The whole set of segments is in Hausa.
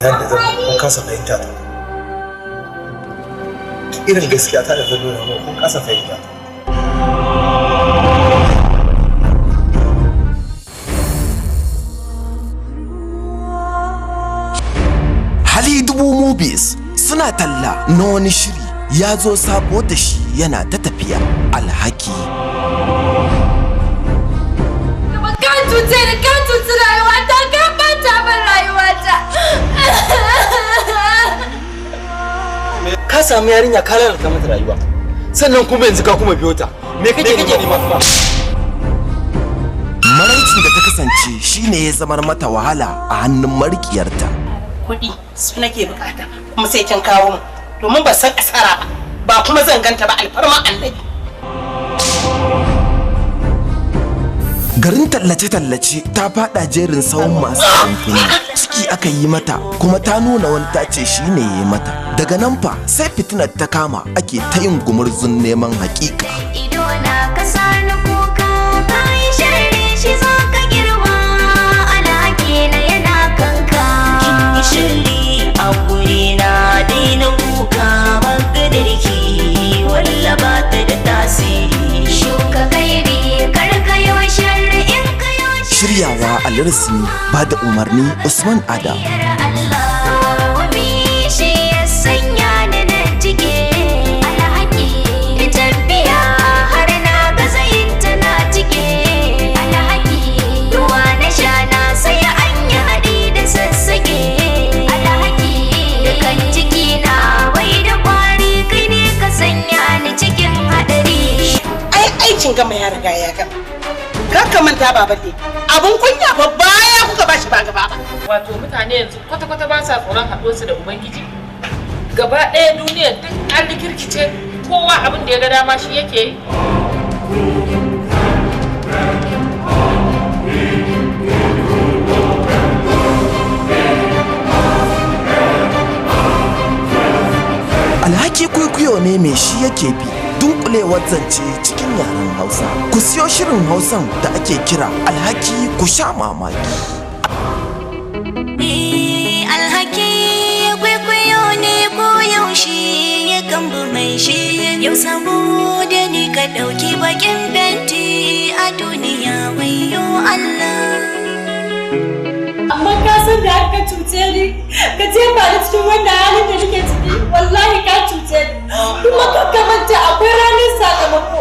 Bayan da zan kun kasa fahimta ta. Irin gaskiya ta da zan nuna muku kun kasa fahimta ta. Hali Dubu Movies suna talla na wani shiri ya zo sabo da shi yana ta tafiya, Alhaki. Ka cuce ni, ka cuci rayuwata, ka bata min rayuwata. Ka samu yarinya ka lalata mata rayuwa, sannan kuma yanzu ka kuma biyo ta. Me kake nema kuma? Maraicin da ta kasance shine ya zamar mata wahala a hannun marikiyarta. Kuɗi su nake bukata, kuma sai kin kawo mu, domin ban san asara ba, ba kuma zan ganta ba, alfarma Annabi. Garin tallace-tallace ta fada jerin sawun masu kamfani. Ciki aka yi mata kuma ta nuna wani ta ce shi ne ya yi mata. Daga nan fa sai fitinar ta kama ake ta yin gumurzun neman hakika. Ido na kasa na kuka, ka yi sharri shi za ka girma, alhaki na yana kanka. Kin yi shirri a guri na, daina kuka, maganar ki walla ba ta da tasiri. Shuka kairi, kar ka yo sharri, in ka yo Shiryawa Alirsini, ba da umarni Usman Adam. Allah shi ya sanya ni na jike alhaki da tafiya har na gaza yin ta na cike alhaki, ruwa na sha na sai an yi haɗi da sassaƙe alhaki, dukan ciki na bai da kwari, kai ne ka sanya ni cikin haɗari. Ai aikin gama ya riga ya gama. Kar ka manta baballe, abun kunya ba baya kuka bashi ba gaba ba. Wato mutane yanzu kwata-kwata ba sa tsoron haɗuwarsu da Ubangiji. Gaba ɗaya duniyar duk an rikirkice, kowa abin da ya ga dama shi yake yi. Alhaki kwaikwayo ne mai shi yake bi, dunkulewar zance cikin yaren Hausa. Ku siyo shirin Hausan da ake kira Alhaki ku sha mamaki. Alhaki kwaikwayo ne ko yaushe ya kan bi mai shi. Yau saboda ni ka ɗauki bakin fenti a duniya, wayo Allah. Amma ka san da aka cuce ni, ka jefa ni cikin wannan halin da nake ciki, wallahi ka cuce ni. Kuma ka manta akwai ranar sakamako,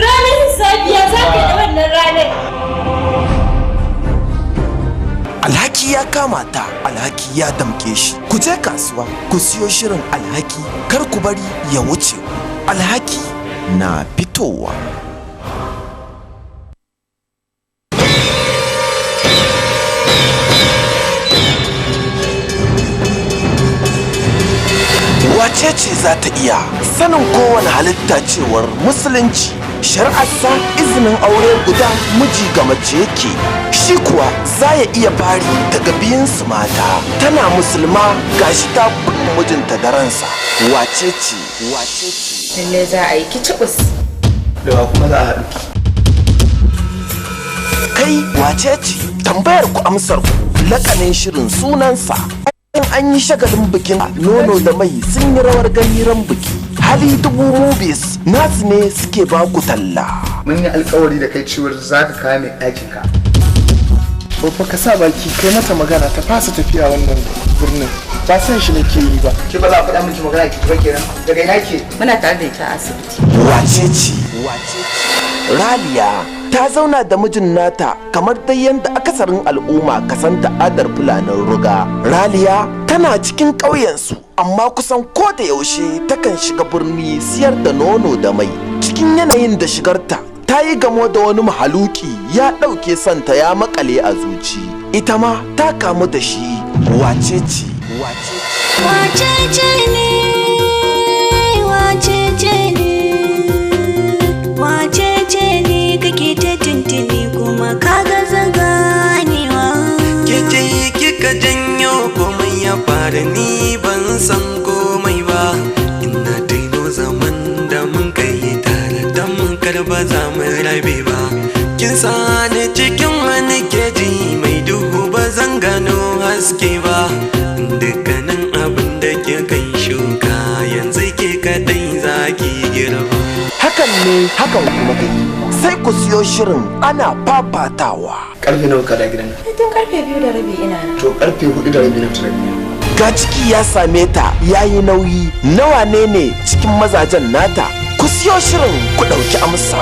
ranar hisabi, ya za ka yi da wannan ranar? Alhaki ya kama ta, alhaki ya damke shi. Ku je kasuwa ku siyo shirin Alhaki, kar ku bari ya wuce ku. Alhaki na fitowa. Wace ce za ta iya sanin kowane halitta cewar musulunci shari'arsa izinin aure guda miji ga mace yake, shi kuwa za ya iya fari daga biyunsu mata, tana musulma gashi ta buga mijinta da ransa. Wace ce? Wace ce? Lalle za a yi kicibis. Da wa kuma za a haɗu? Kai, wace ce? Tambayar ku amsar ku, lakanin shirin sunansa. An yi shagalin bikin nono da mai sun yi rawar gani ran biki. Hali Dubu Movies nasu ne suke ba ku talla. Mun yi alkawari da kai cewar za ka kame ɗakin ka. Babba, ka sa baki kai mata magana ta fasa tafiya wannan birnin. Ba san shi nake yi ba. Ki ba za a faɗa miki magana ki ba kenan. Daga ina ke? Muna tare da ita a asibiti. Wace ce? Wace ce? Raliya ta zauna da mijin nata kamar dai yadda akasarin al'umma kasan ta'adar Fulanin ruga. Raliya tana cikin ƙauyensu, amma kusan ko da yaushe takan shiga birni siyar da nono da mai. Cikin yanayin da shigarta ta yi gamo da wani mahaluki ya ɗauke santa ya makale a zuci. Ita ma ta kamu da shi. Wace ce? Wace ce? Wace ce ne? Wace ce ne? Wace ce ne kake ta tuntuni kuma ka gaza ganewa? Ke ce kika janyo komai ya faru, ni ban san komai ba. Ina daino zaman da mun kai tare da mun karba za mu rabe ba. Kin sani cikin wani keji mai duhu, ba zan gano haske ba. Duk ne hakan kuma kai. Sai ku siyo shirin ana fafatawa. Karfe nawa ka da gidan nan? Tun 2:30 ina nan. To 4:30 na fita daga. Ga ciki ya same ta yayi nauyi, nawa ne ne cikin mazajen nata? Ku siyo shirin ku ɗauki amsa.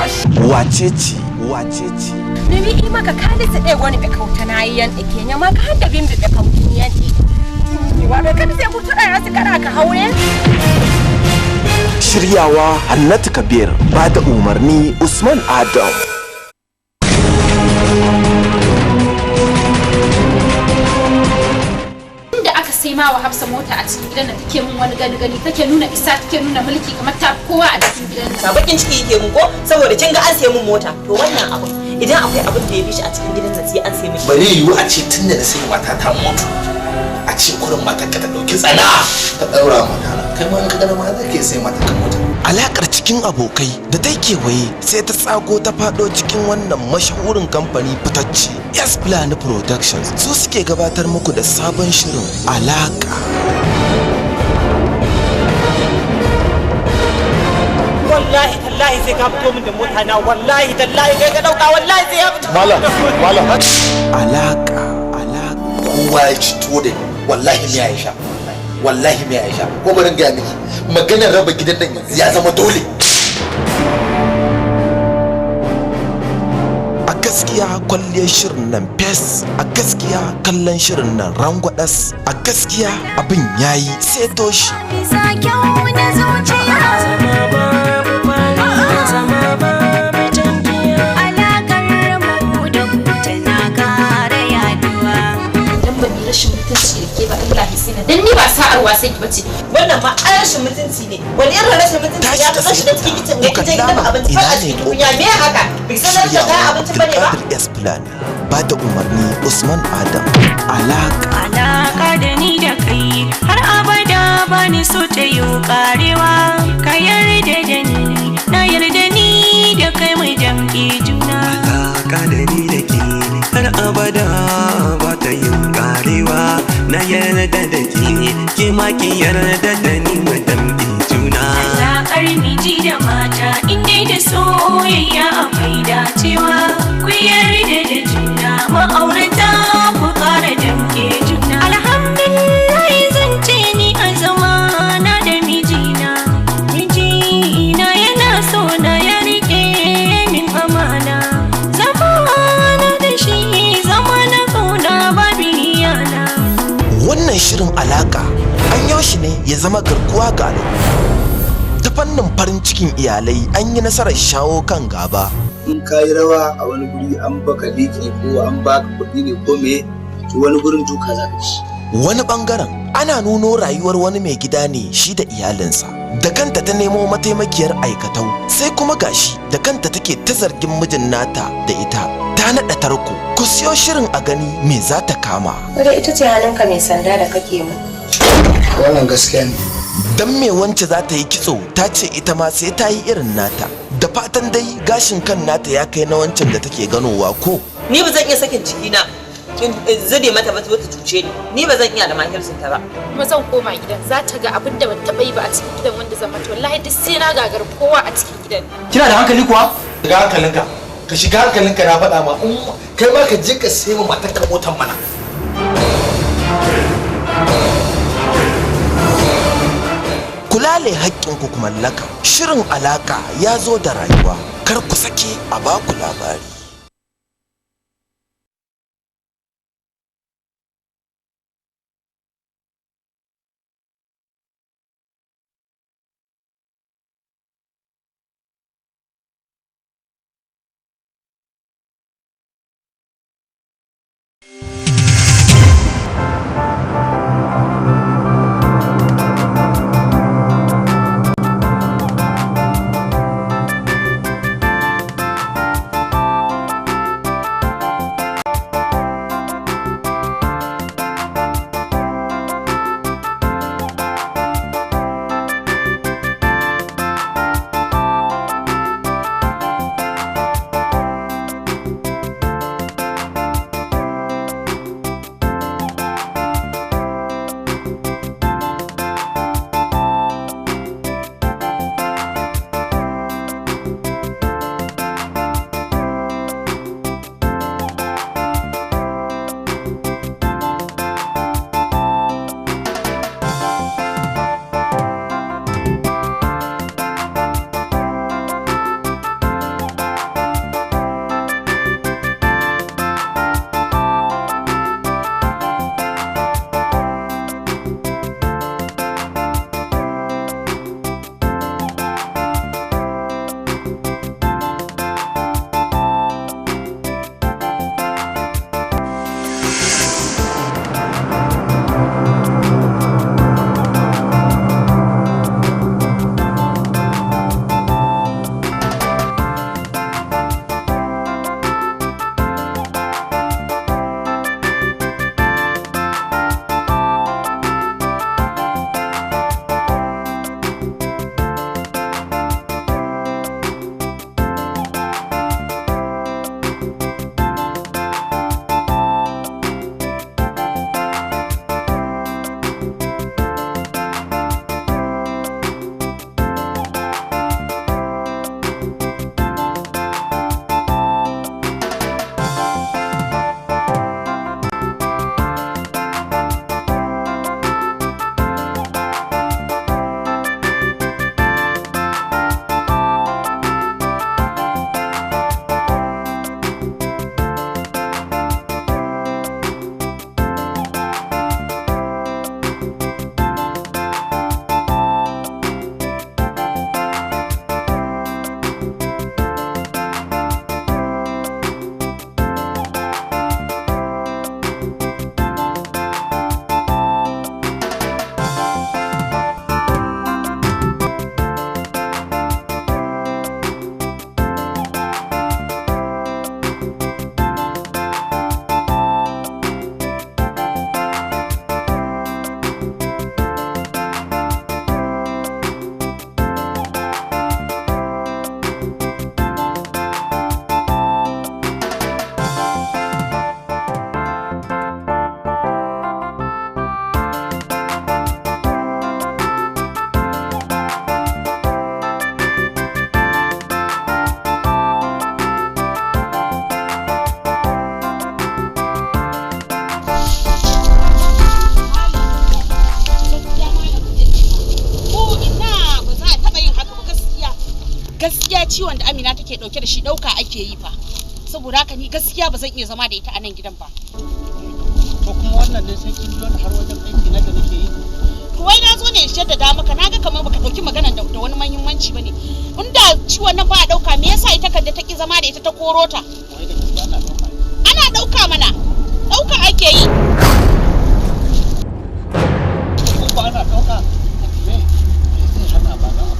Wace ce? Wace ce? Mi wi'i maka kalisa ɗe woni ɓe kawtanayi yan e Kenya ma ka handa bimbi ɓe kawtini yan ɗi. Wato kada sai ku tuɗa su kara ka haure. Shiryawa Hannatu Kabir, ba da umarni Usman Adam. Inda aka sai ma wa Hafsa mota a cikin gidan nan take mun wani gani gani, take nuna isa, take nuna mulki kamar ta kowa a cikin gidan nan. Bakin ciki yake mun ko saboda kin ga an sai mun mota, to wannan abu idan akwai abin da ya bi shi a cikin gidan nan sai an sai miki. Bari yiwu a ce tunda na sai mata ta mutu a ce kurin matar ka ta dauki tsana ta daura mata, kai ma in ka gana ma zai ke sai mata ka mota. Alakar cikin abokai da ta kewaye sai ta tsago ta fado cikin wannan mashahurin kamfani fitacce S Plan Productions su suke gabatar muku da sabon shirin Alaka. Wallahi tallahi sai ka fito min da mota na, wallahi tallahi kai ka dauka, wallahi sai ya fito. Malam, malam. Alaka, alaka. Kowa ya ci tuwo da wallahi me Aisha. Wallahi me Aisha, ko barin gaya miki maganar raba gidan nan yanzu ya zama dole. A gaskiya kwalliyar shirin nan fes, a gaskiya kallon shirin nan rangwadas, a gaskiya abin yayi sai toshi. Bisa kyau na zuciya. Alakar mu da ku tana kara yaduwa. Dan ban yi rashin mutunci da ke ba Allah ya sani. Dan ni ba sa'ar wasan ki bace. Wannan ma ai rashin mutunci ne. Wani irin rashin mutunci ya ka shiga cikin kicin ga kicin gidan abinci fa a cikin tukunya, me haka? Bai san darajar kayan abinci bane ba. Abdulkadir S Plan, ba da umarni Usman Adam. Alaka. Alaka da ni da kai har abada ba ni so ta yi karewa. Ka yarda da ni, na yarda ni da kai mu damƙe juna. Alaka da ni da ke har abada ba ta yin karewa. Na yarda da ke, ke ma ki yarda da ni mu damƙe juna. Alaƙar miji da mata in dai da soyayya akwai dacewa. Ku yarda da juna ma'aurata ku ƙara damƙe juna. Alhamdulillah zan ce ni a zama na da mijina. Mijina yana so na ya riƙe min amana. Zama na da shi zama na ƙauna babu iyana. Wannan shirin Alaka an yau shi ne ya zama garkuwa ga al'umma. Ta fannin farin cikin iyalai an yi nasarar shawo kan gaba. In ka yi rawa a wani guri an baka liki ko an baka kuɗi ne ko me, to wani gurin duka za ka ci. Wani bangaren ana nuno rayuwar wani mai gida ne shi da iyalinsa. Da kanta ta nemo mataimakiyar aikatau, sai kuma gashi da kanta take ta zargin mijin nata da ita. Ta naɗa tarko, ku siyo shirin a gani me za ta kama. Wadda ita ce hannunka mai sanda da kake mu. Wannan gaskiya ne. Dan me wance za ta yi kitso ta ce ita ma sai ta yi irin nata. Da fatan dai gashin kan nata ya kai na wancan da take ganowa ko. Ni ba zan iya sakin cikina in zube mata ba ta cuce ni. Ni ba zan iya da mahircin ta ba. Kuma zan koma gidan za ta ga abin da ban taɓa yi ba a cikin gidan wanda zan mata, wallahi duk sai na gagar kowa a cikin gidan. Kina da hankali kuwa? Shiga hankalinka. Ka shiga hankalinka na faɗa ma in kai ma ka je ka sai ma matarka motar mana. Kulale haƙƙinku ku mallaka. Shirin Alaka ya zo da rayuwa. Kar ku sake a baku labari. Gaskiya ciwon da Amina take dauke da shi dauka ake yi fa. Saboda haka ni gaskiya ba zan iya zama da ita a nan gidan ba. To kuma wannan ne sai kin biyo ni har wajen aiki na da nake yi. To wai na zo ne in shaddada maka, naga kamar baka dauki maganar da wani muhimmanci bane. Inda ciwon nan ba a dauka, me yasa ita kadda ta ki zama da ita ta koro ta? Wai da gaskiya ana dauka. Ana dauka mana. Dauka ake yi. Ko ba ana dauka? Me zai hana ba za a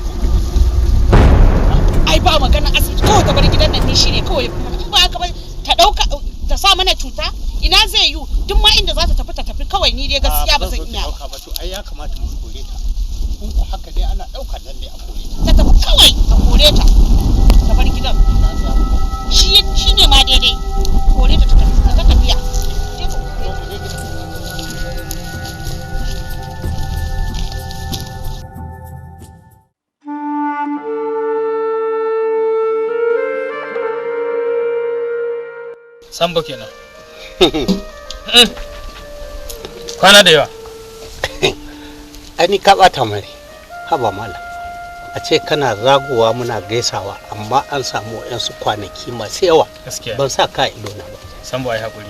Ai ba magana asibiti, kawai ta bar gidan nan ne shine kawai. In ba haka ba ta dauka ta sa mana cuta, ina zai yiwu? Duk ma inda za ta tafi ta tafi kawai, ni dai gaskiya ba zan iya ba. Ba to ai ya kamata mu kore ta. In ku haka dai ana dauka lalle a kore ta. Ta tafi kawai, a kore ta. Ta bar gidan. Shi shine ma daidai. Kore ta ta tafi ta tafiya. Je ka kore ta. Sambo kenan. Kwana da yawa. Ai ni ka bata mare. Haba malam. A ce kana zagowa muna gaisawa amma an samu wayansu kwanaki masu yawa. Gaskiya. Ban sa ka ido na ba. Sambo ai hakuri.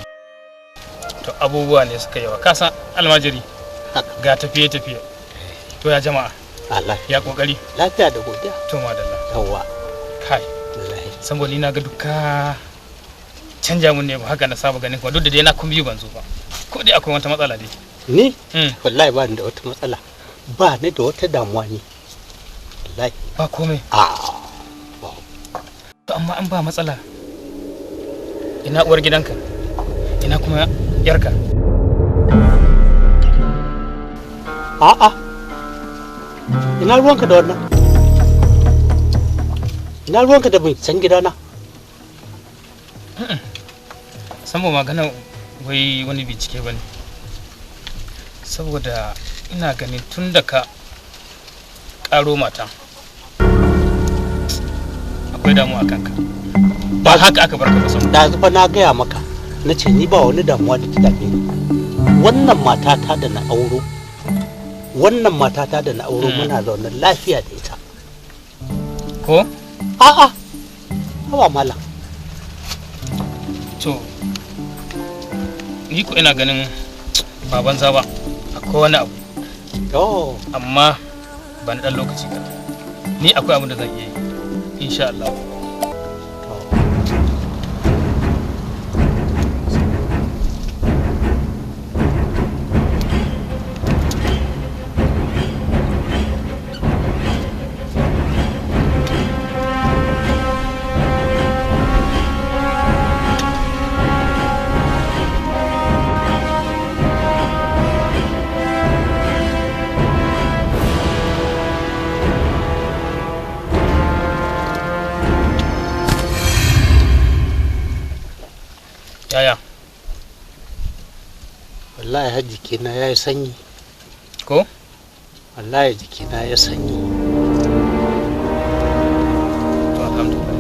To abubuwa ne suka yawa. Ka san almajiri. Ga tafiye tafiye. To ya jama'a. Allah. Ya kokari. Lafiya da godiya. To madalla. Yawwa. Kai. Sambo ni na ga duka canja mun ne ba haka na saba ganin kuma duk da dai na kun biyu ban zo ba. Ko dai akwai wata matsala dai. Ni? Wallahi ba ni da wata matsala. Ba ni da wata damuwa ni. Wallahi. Ba komai. A. To amma an ba matsala. Ina uwar gidanka? Ina kuma yarka? A'a. Ina ruwanka da wannan? Ina ruwanka da binciken gidana? Sambo magana wai wani bincike bane. Saboda ina ganin tun da ka karo mata akwai damuwa a kanka. Ba haka aka barka ba Sambo. Da zufa na gaya maka, na ce ni ba wani damuwa da ta dame ni. Wannan matata da na auro, wannan matata da na auro muna zaune lafiya da ita. Ko? A'a. Haba malam. To ni ko ina ganin ba banza ba, akwai wani abu. Amma ba na ɗan lokaci kaɗan. Ni akwai abin da zan iya yi, insha Allah. Yaya? Wallahi har jikina ya yi sanyi. Ko? Wallahi jikina ya sanyi. To alhamdulillah.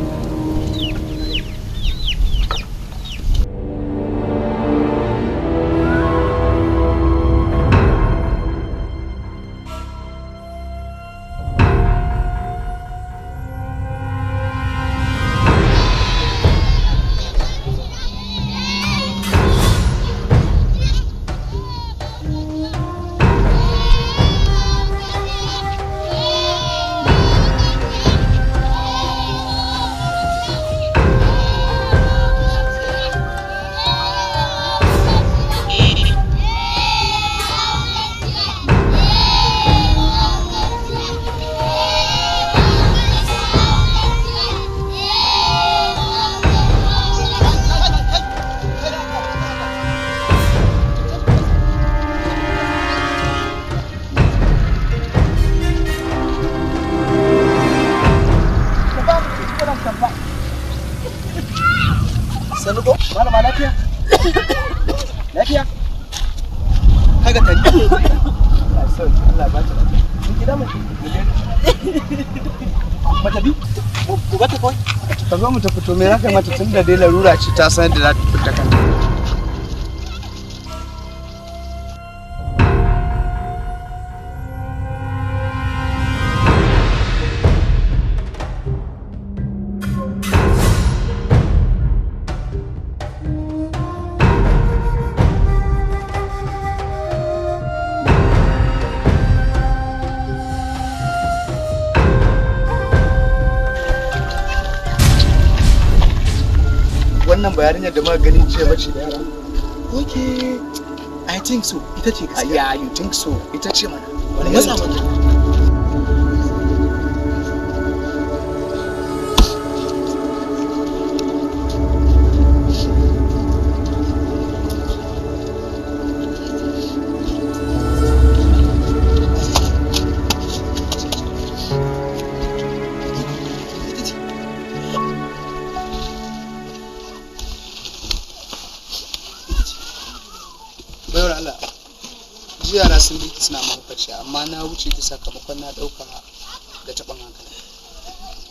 Sannu ko? Malama lafiya? Lafiya? Kaga tari. Allah sauki, Allah ba ta lafiya. Mun gida mu mu tafi. Mu ba ta kawai. Ka zo mu tafi to me za ka yi mata tun da dai larura ce ta san da za ta fita kanta. Wannan ba yarinyar da muka gani jiya bace da yara. Okay. I think so. Ita ce gaskiya. Yeah, you think so. Ita ce mana. Wani matsa mata. Bayar Allah, jiya na sun biki suna mahaukaciya, amma na wuce ki sakamakon na ɗauka da taɓin hankali,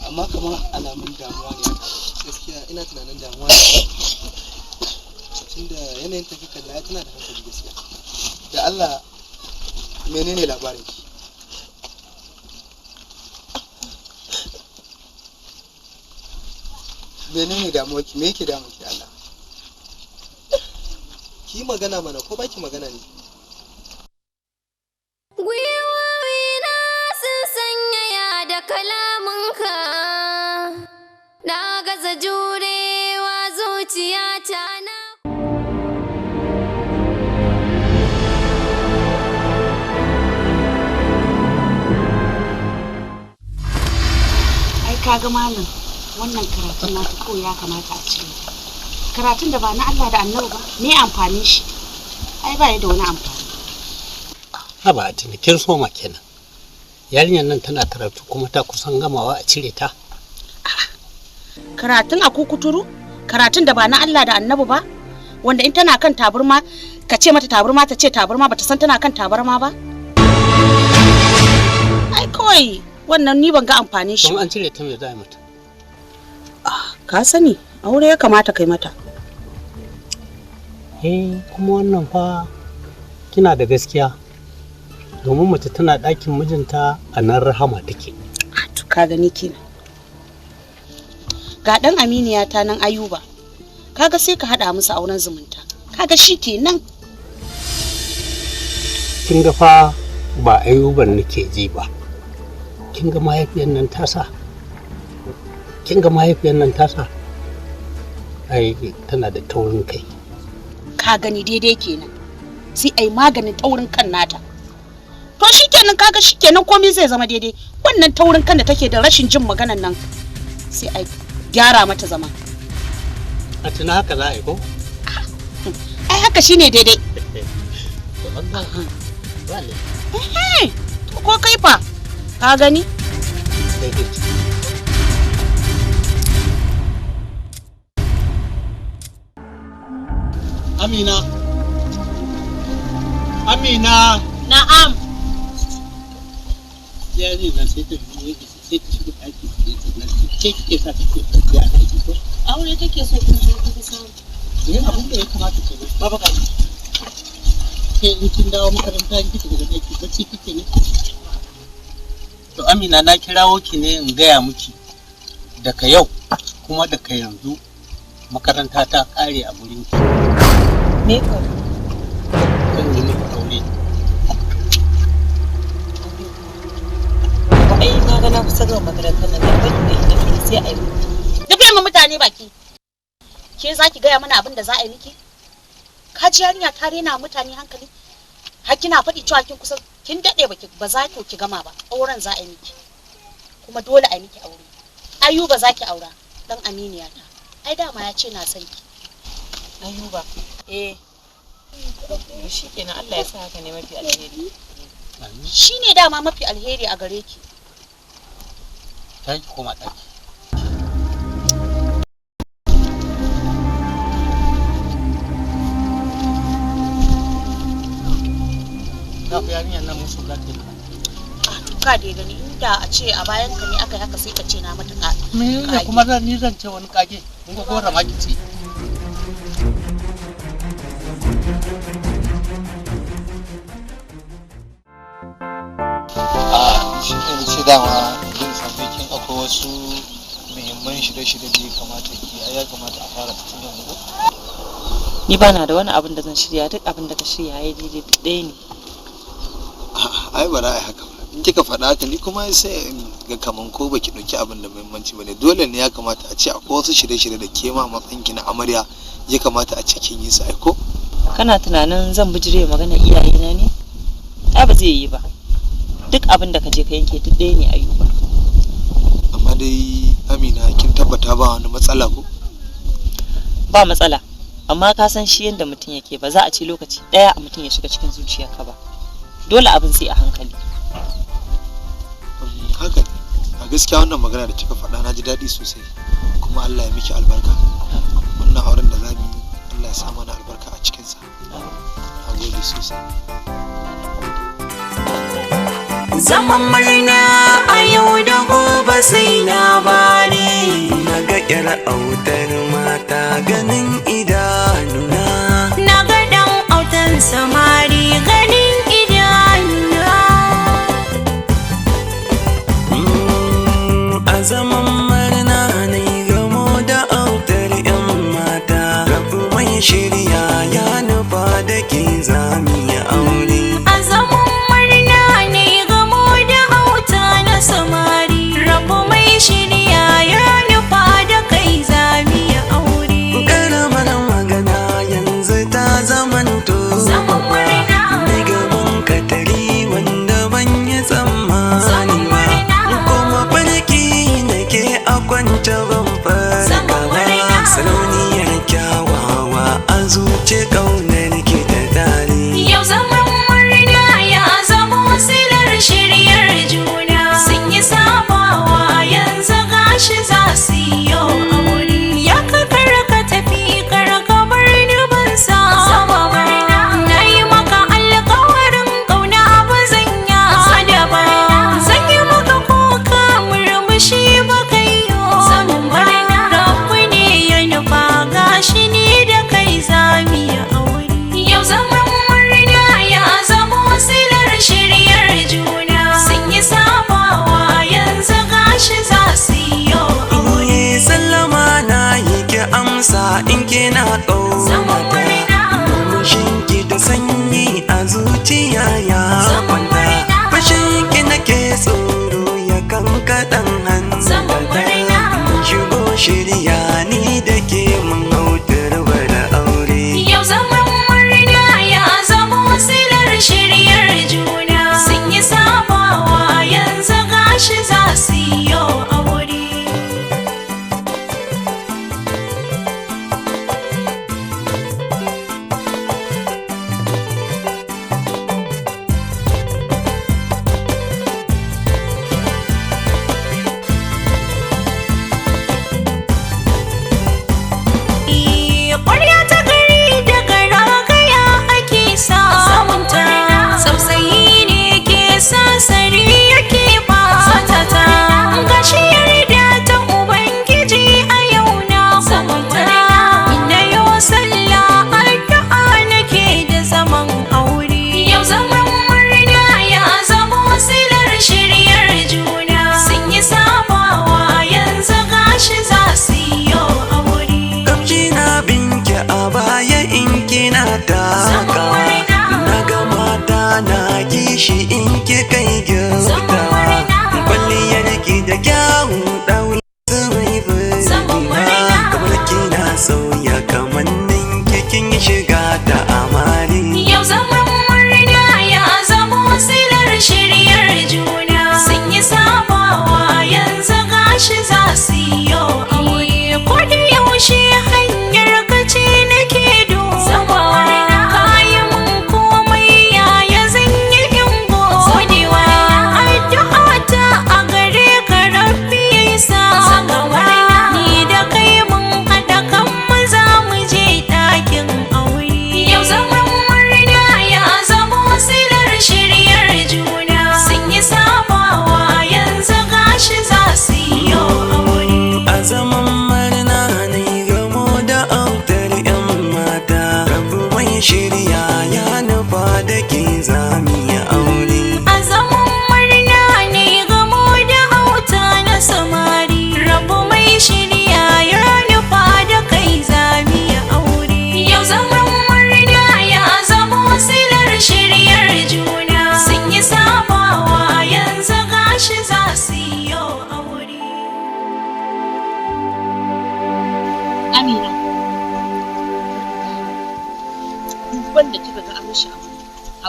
amma kamar alamun damuwa ne. Gaskiya ina tunanin damuwa ne, tunda yanayin tafi kalla tana da hankali gaskiya. Da Allah, menene labarin ki? Menene damuwa ki? Me yake damun ki da Allah? Ki yi magana mana, ko baki magana ne? Gwiwowina sun sanyaya da kalamanka, na gaza jurewa zuciyata na. Ai kaga malam, wannan karatun nata kawai ya kamata a cire ta. Karatun da ba na Allah da Annabi ba, me amfanin shi? Ai ba ya da wani amfani. Haba a kin soma kenan. Yarinyar nan tana karatu kuma ta kusan gamawa a cire ta. Karatun a kukuturu, karatun da ba na Allah da Annabi ba, wanda in tana kan taburma ka ce mata taburma ta ce taburma, bata san tana kan tabarma ba. Ai kawai wannan ni ban ga amfanin shi. Don an cire ta me za a yi mata? Ka sani, aure ya kamata kai mata. Eh, kuma wannan fa kina da gaskiya. Domin mace tana ɗakin mijinta a nan rahama take. To ka gani kenan. Ga ɗan aminiya ta nan Ayuba. Kaga sai ka haɗa musu auren zumunta. Kaga shi kenan. Kin ga fa ba Ayuban nake ji ba. Kin ga mahaifiyar nan tasa. Kin ga mahaifiyar nan tasa. Ai tana da taurin kai. Ka gani daidai kenan. Sai ai maganin taurin kan nata. To shikenan, kaga shikenan komai zai zama daidai. Wannan taurin kan da take da rashin jin maganan nan sai ai gyara mata zama. A tuna haka za a yi ko? Ai haka shine daidai. To Allah. Wale. Eh, to ko kai fa ka gani? Daidai. Amina. Amina. Na'am. Yarinyar nan sai ta shiga ɗaki ke kike sa take tafiya a ɗaki ko? Aure take so kuma sai ta samu. Eh, abin da ya kamata ke nan. Baba ka. Ke in kin dawo makaranta in kika shiga ɗaki bacci kike ne? To Amina, na kirawo ki ne in gaya miki daga yau kuma daga yanzu makaranta ta ƙare a gurin ki. Me ka? Zan yi miki aure. Ai na ga na kusa gama makarantar nan, da bari da ina sai a yi. Rufe mu mutane baki. Ke za ki gaya mana abin da za a yi miki? Ka ji yarinya ta rena mutane hankali. Har kina faɗi cewa kin kusa, kin daɗe baki ba za ki ki gama ba. Auren za a yi miki. Kuma dole a yi miki aure. Ayuba za ki aura, dan aminiya ta. Ai dama ya ce na son ki. Ayuba. Eh. To shikenan, Allah ya sa haka ne mafi alheri. Shi ne dama mafi alheri a gare ki. Ta ki koma ɗaki. Na fi yarinyar nan musu za ta yi. Ka dai gani, inda a ce a bayan ka ne aka yi haka sai ka ce na mata ka. Menene kuma zan ni zan ce wani kage? In ga gora ma ki ci. A shi ne na ce dama zan same kin, akwai wasu muhimman shirye-shirye da ya kamata ki ai, ya kamata a fara tun yanzu ko? Ni bana da wani abin da zan shirya, duk abin da ka shirya ya daidai, duk ɗaya ne. Ai ba za a yi haka ba. In kika faɗa haka ni kuma sai in ga kaman ko baki ɗauki abin da muhimmanci bane. Dole ne ya kamata a ce akwai wasu shirye-shirye da ke ma matsayin ki na amarya ya kamata a ce kin yi su, ai ko? Kana tunanin zan bijire maganar iyayena ne? Ai ba zai yi ba. Duk abin da ka je ka yanke duk ɗaya ne, Ayuba. Amma dai Amina, kin tabbata ba wani matsala ko? Ba matsala, amma ka san shi yadda mutum yake, ba za a ce lokaci ɗaya mutum ya shiga cikin zuciyarka ba. Dole abin sai a hankali. Haka ne. A gaskiya wannan magana da kika faɗa na ji daɗi sosai, kuma Allah ya miki albarka. Wannan auren da zamu yi, Allah ya sa mana albarka a cikinsa. Na gode sosai. Zaman murna a yau da gobe sai labari. Na ga ƴar autar mata ganin idanuna. Na ga ɗan autan samari ganin idanuna. A zaman murna na yi gamo da autar 'yan mata. Rabu mai shirya ya nufa da ke zami ya aure. A zaman murna ne gamo da auta na samari. Rabu mai shirya ya nufa da kai zami ya aure. Karamar magana yanzu ta zamanto. Zaman murna. Na gaban katari wanda ban yi tsammani ba. Kuma farki nake a kwance ban farka ba. Sarauniyar kyawawa a zuci ƙaunar ki ta tare. Yau zaman murna ya zamo silar shiryar juna. Sun yi sabawa yanzu gashi za su yi aure. Ya ka karka tafi karka bar ni ban saba ba. Na yi maka alkawarin ƙauna ba zan yada ba. Zan yi maka kuka murmushi ba kai yo ba. Rabu ne ya nufa gashi ni da kai zami ya aure. Yau zaman murna ya zamo silar shiryar juna. Sun yi sabawa yanzu gashi za su yi aure. Yi sallama na yi ki amsa in kina ƙaunata. Murmushin ki da sanyi a zuciya ya kwanta. Fashin ki nake tsoro ya kankaɗan hantata. Shigo shirya ni da ke mun hau turbar aure. Yau zaman murna ya zamo silar shiryar juna. Sun yi sabawa yanzu gashi za su yi aure. Ƙwarya ta gari daga ragaya ake samunta. Tausayi ne ke sa sari yake bata ta. Gashi yarda ta Ubangiji a yau na kwanta. Ina yau sallah addu'a nake da zaman aure. Yau zaman murna ya zamo silar shiryar juna. Sun yi sabawa yanzu gashi za su yi aure. Kamshi na binki a baya in kina takawa. Na ga mata na kishi in ki kai gyautawa. Kwalliyar ki da kyawun ɗauri su mai burgewa. Kamar kina sauya kamannin ki kin shiga ta amari. Yau zaman murna ya zamo silar shiryar juna. Sun yi sabawa yanzu gashi za su yi aure. Ko da yaushe hanyar kace nake dubawa. Kayi mun komai yaya zan yi in gode.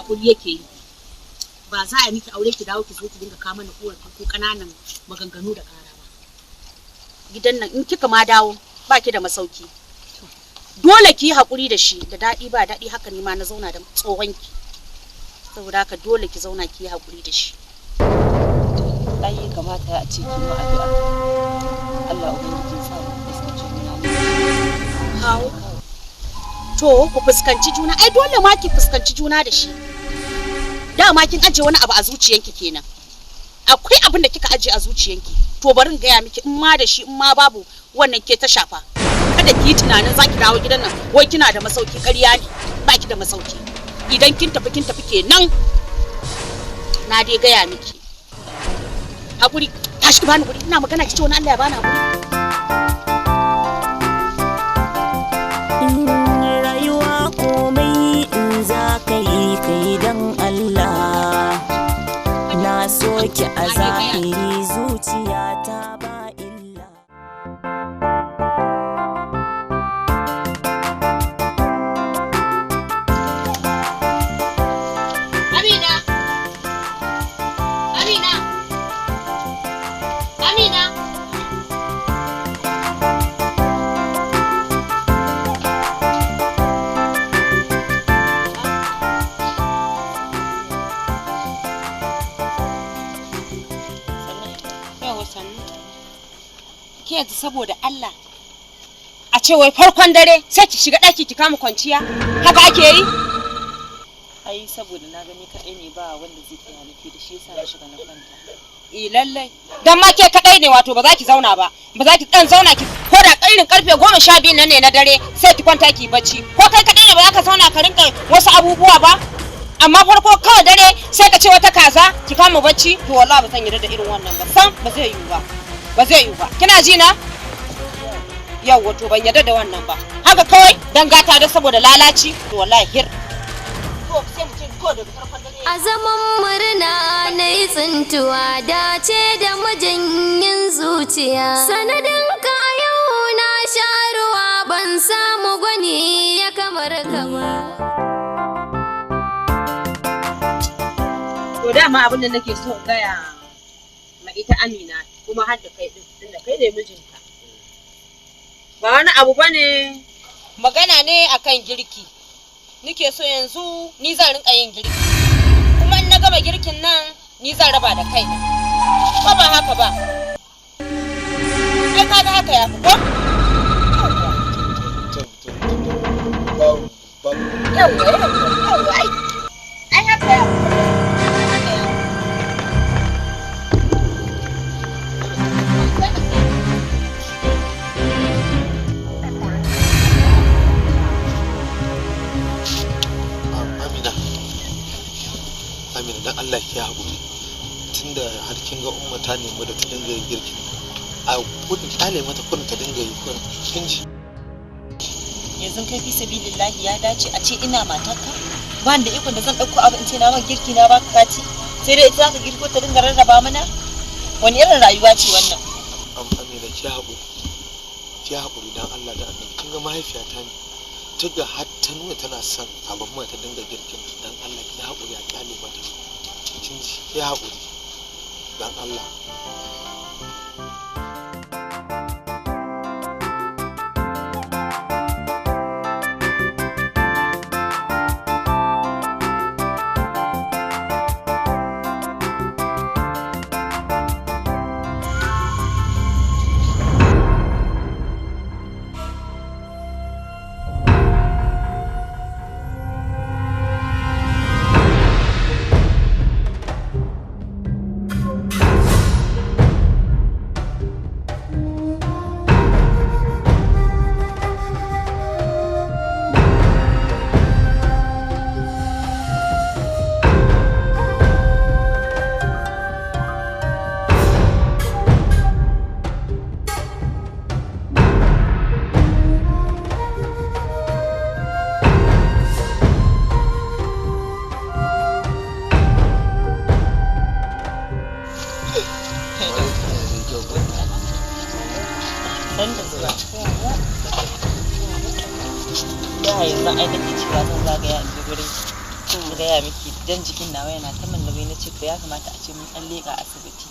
Hakuri yake yi. Ba za a miki aure ki dawo ki zo ki dinga kawo mana korafi ko kananan maganganu da kara ba. Gidan nan in kika ma dawo ba ki da masauki. Dole ki yi hakuri da shi, da daɗi ba daɗi, haka ni ma na zauna da tsohon ki. Saboda haka dole ki zauna ki yi hakuri da shi. Ai kamata a ce ki ma addu'a. Allah ubangiji ya sa mu fuskanci juna. Kawo. To ku fuskanci juna, ai dole ma ki fuskanci juna da shi. Dama kin aje wani abu a zuciyanki kenan. Akwai abin da kika aje a zuciyanki. To bari in gaya miki, in ma da shi in ma babu, wannan ke ta shafa. Kada ki yi tunanin za ki dawo gidan nan wai kina da masauki, ƙarya ne, ba ki da masauki. Idan kin tafi kin tafi kenan. Na dai gaya miki. Hakuri, tashi ki bani guri, ina magana ki ce wani Allah ya bani hakuri. Rayuwa komai in za ka yi kai don Allah. Na soke a zahiri zuciyata ba illa. Amina! Amina! Amina! Yawa sannu. Ke yanzu saboda Allah. A ce wai farkon dare sai ki shiga ɗaki ki kama kwanciya. Haka ake yi? Ai saboda na gani kaɗai ne ba wanda zai tsaya nufi da shi yasa na shiga na kwanta. Eh lallai. Dan ma ke kaɗai ne, wato ba za ki zauna ba. Ba za ki ɗan zauna ki ko da irin karfe 12 nan ne na dare sai ki kwanta ki bacci. Ko kai kaɗai ne ba za ka zauna ka rinka wasu abubuwa ba? Amma farko kawai dare sai ka ce wata kaza ki kama bacci, to wallahi ba zan yarda da irin wannan ba. Sam ba zai yiwu ba. Ba zai yiwu ba. Kina ji na? Yawwa, to ban yarda da wannan ba. Haka kawai dan gata da saboda lalaci, to wallahi hir. To sai mutum ko daga farkon dare. A zaman murna na yi tsintuwa, dace da majanyin zuciya. Sanadin ka yau na sha ruwa, ban samu gwani ya kamar ka ba. To dama abin da nake so in gaya ma ita Amina kuma har da kai din, tunda kai ne mijinta. Ba wani abu bane, magana ne akan girki. Nike so yanzu ni zan rinka yin girki. Kuma in na gama girkin nan ni zan raba da kaina. Ko ba haka ba? Ai kaga haka ya fi ko? Yawwa yawwa yawwa, ai ai haka ya fi. Amina, Amina, dan Allah ki haƙuri. Tunda har kin ga umma ta nemi da ta dinga yin girkin, a gudun kyale mata kurin ta dinga yi kurin, kin ji? Yanzu kai fi sabilillahi ya dace a ce ina matarka ba ni da ikon da zan ɗauko abu in ce na maka girki na baka kati, sai dai ita zaka girko ta dinga rarraba mana? Wani irin rayuwa ce wannan? Amina, ki haƙuri, ki haƙuri dan Allah da Annabi. Kin ga mahaifiyata ne, tuga har ta nuna tana son abin ma ta dinga girkin, dan Allah ki haƙuri a kyale mata, kin ji? Ki haƙuri dan Allah. San da zuwa. Da yanzu ai nake cewa zan zagaya in je gurin ki. gaya miki dan jikin nawa yana ta min nauyi, na ce to ya kamata a ce mun dan leƙa asibiti.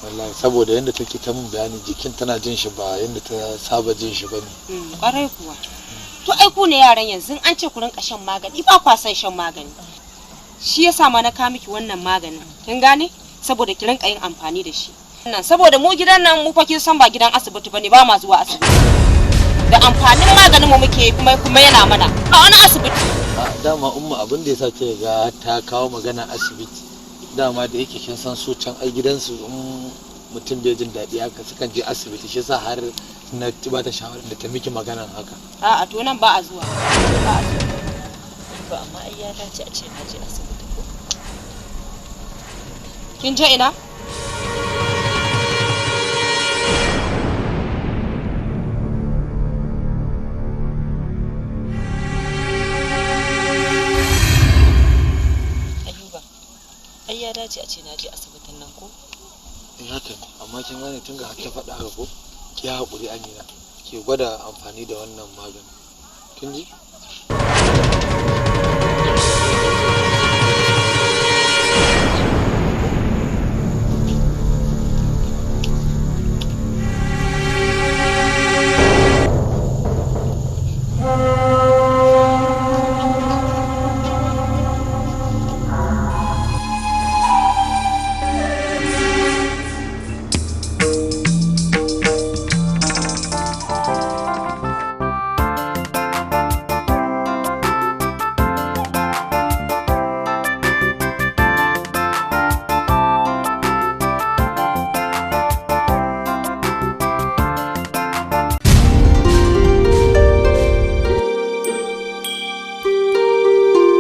Wallahi saboda yanda take ta min bayani jikin tana jin shi ba yanda ta saba jin shi bane. Kwarai kuwa. To ai ku ne yaran yanzu an ce ku rinka shan magani ba kwa son shan magani. Shi yasa ma na kawo miki wannan maganin. Kin gane? Saboda ki rinka yin amfani da shi. Nan saboda mu gidan nan mu fa kin san ba gidan asibiti bane, ba ma zuwa asibiti. Da amfanin maganin mu muke kuma yana mana. A wani asibiti. Dama umma abin da yasa kika ga ta kawo magana asibiti, dama da yake kin san su can ai gidansu in mutum bai jin daɗi haka sukan je asibiti, shi yasa har na ba ta shawarar da ta miki maganan haka. A'a to nan ba a zuwa. Ba a zuwa. To amma ai ya dace a ce na je asibiti ko? Kin je ina? Ayuba, ai ya dace a ce na je asibitin nan ko? Eh haka ne, amma kin gane tun ga har ta faɗa haka ko? Ki haƙuri Amina, ki gwada amfani da wannan maganin. Kin ji?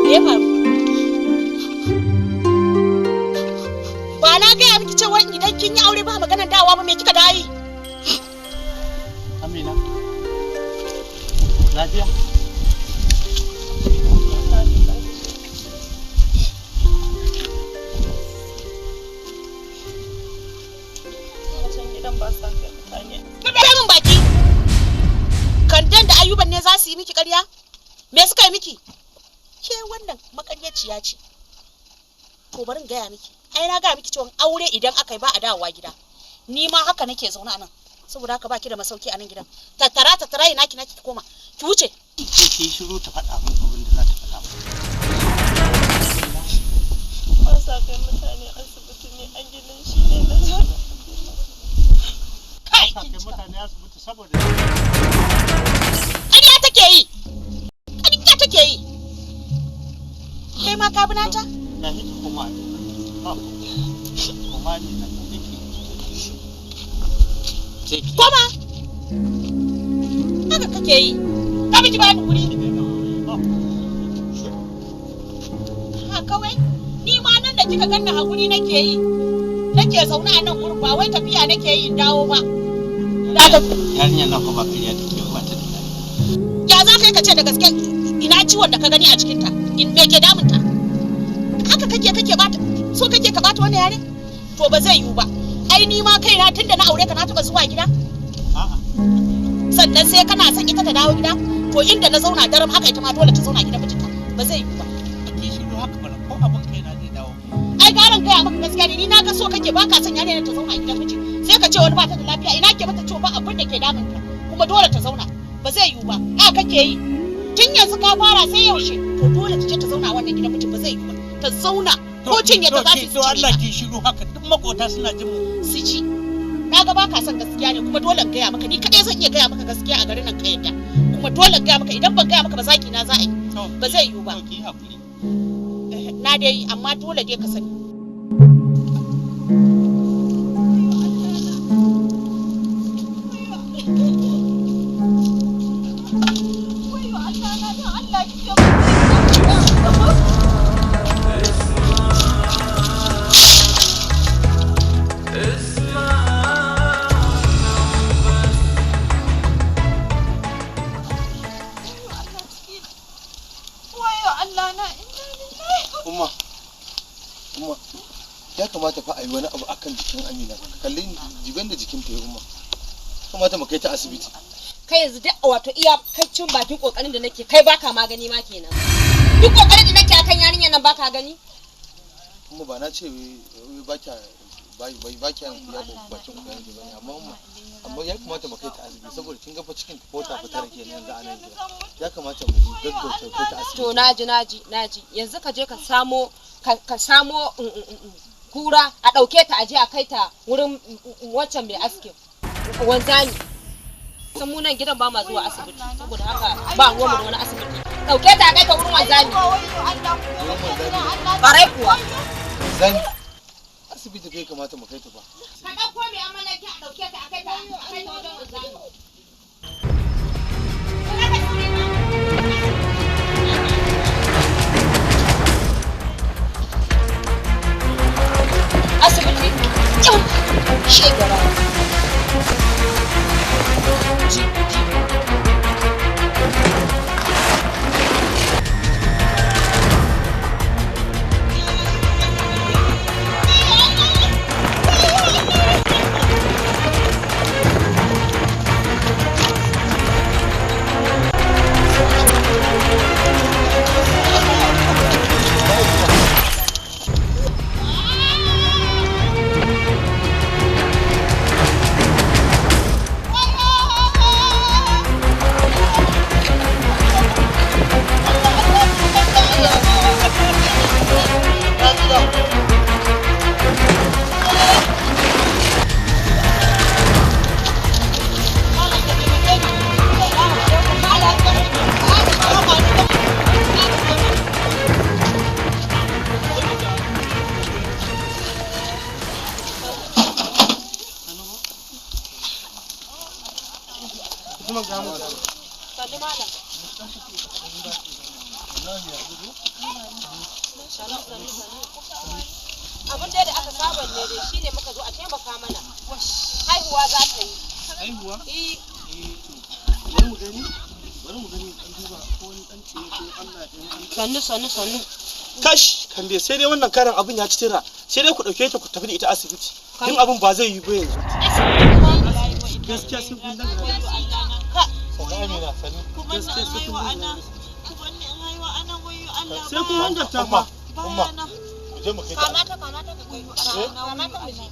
Me ya faru? Ba na gaya miki cewa idan kin yi aure ba maganar dawa ba, me kika da yi? Amina. Lafiya? Can gidan ba sa kai mutane. Rufe min baki. Kandan da Ayuban ne za su yi miki ƙarya? Me suka yi miki? Ke wannan makaryaciya ce. To bari in gaya miki. Ai na gaya miki cewa aure idan aka yi ba a dawowa gida. Ni ma haka nake zaune a nan. Saboda haka baki da masauki a nan gidan. Tattara tattara ina ki naki ki koma. Ki wuce. Ke ki shiru ta faɗa min abin da za ta faɗa min. Ba sa kai mutane asibiti ne a gidan shi ne na zo na. Kai Sa kai mutane asibiti saboda ƙarya take yi. Ƙarya take yi. Kai ma ka bi nata? na miki koma ne. Ba ku. Koma ne na miki. Je ki. Koma. Haka kake yi. Ka miki bani guri. Ba ku. Ha kawai. Ni ma nan da kika ganni hakuri nake yi. Nake zaune a nan gurin ba wai tafiya nake yi in dawo ba. Na tafi. Yarinyar nan fa ba ƙarya take ba, ta da lafiya. Ya za ka yi ka ce da gaske ina ciwon da ka gani a cikinta? In me ke damunta? Haka kake kake bata so kake ka bata wannan yare? To ba zai yiwu ba. Ai ni ma kaina tunda na aure ka na taba zuwa gida. A'a. Sannan sai kana son ita ta dawo gida? To inda na zauna daram haka ita ma dole ta zauna gidan mijinta. Ba zai yiwu ba. Ki shiru haka mana ko abin kaina zai dawo. Ai garan gaya maka gaskiya ne, ni na ga so kake baka son yarinyar ta zauna a gidan miji. Sai ka ce wani ba ta da lafiya, ina ke mata ciwo ba abin da ke damunta. Kuma dole ta zauna. Ba zai yiwu ba. A kake yi. Tun yanzu ka fara sai yaushe? To dole ta je ta zauna a wannan gidan mijin, ba zai yiwu ba. Ta zauna ko cinye ta za su To Allah ki shiru haka, duk makota suna jin mu. su ci. Na ga baka son gaskiya ne, kuma dole in gaya maka, ni kadai zan iya gaya maka gaskiya a garin nan ka yadda. Kuma dole in gaya maka, idan ban gaya maka ba zaki na za a yi. Ba zai yiwu ba. To ki hakuri. Na dai yi, amma dole dai ka sani. Wayo Allah na inna lillahi. Umma. Umma. Ya kamata fa a yi wani abu akan jikin Amina. Kalli jiban da jikin ta yi Umma. Kamata mu kai ta asibiti. Kai yanzu duk wato iya kaccin bakin kokarin da nake kai baka magani ma kenan. Duk kokarin da nake akan yarinyar nan baka gani? Kuma ba na ce wai ba kya ba kya ya bakin kokarin ki bane, amma umma, amma ya kamata mu kai ta asibiti saboda kin ga fa cikin ta kota fa tara kenan yanzu a nan gida. Ya kamata mu gaggauta kai ta asibiti. To naji naji naji, yanzu ka je ka samo ka samo kura a ɗauke ta aje a kai ta wurin wancan mai askin wanzami. San mu nan gidan ba ma zuwa asibiti, saboda haka ba ruwanmu da wani asibiti. Ɗauke ta a kai ta wurin wanzami. Ƙwarai kuwa. Wanzami? Asibiti kai kamata mu kai ta fa. Ka ɗauko mai amalaki a ɗauke ta a kai ta wajen wanzami. Asibiti? Shegara. Ji, ji. Abin da aka saba ne dai shine muka zo a taimaka mana. Haihuwa za ta yi. Haihuwa? Eh. Bari mu gani. Bari mu gani an duba ko wani dan taimako Allah ya yi. Sannu sannu sannu. Kash, kan dai sai dai wannan karan abin ya ci tira. Sai dai ku dauke ta ku tafi da ita asibiti. Din abin ba zai yi ba yanzu. Gaskiya sai kun daga. Sannu Amina, sannu. Gaskiya sai kun daga. Sai kun hanzarta fa. Umma, mu je mu kai ta. Kamata kamata ka kai. Kamata mu je.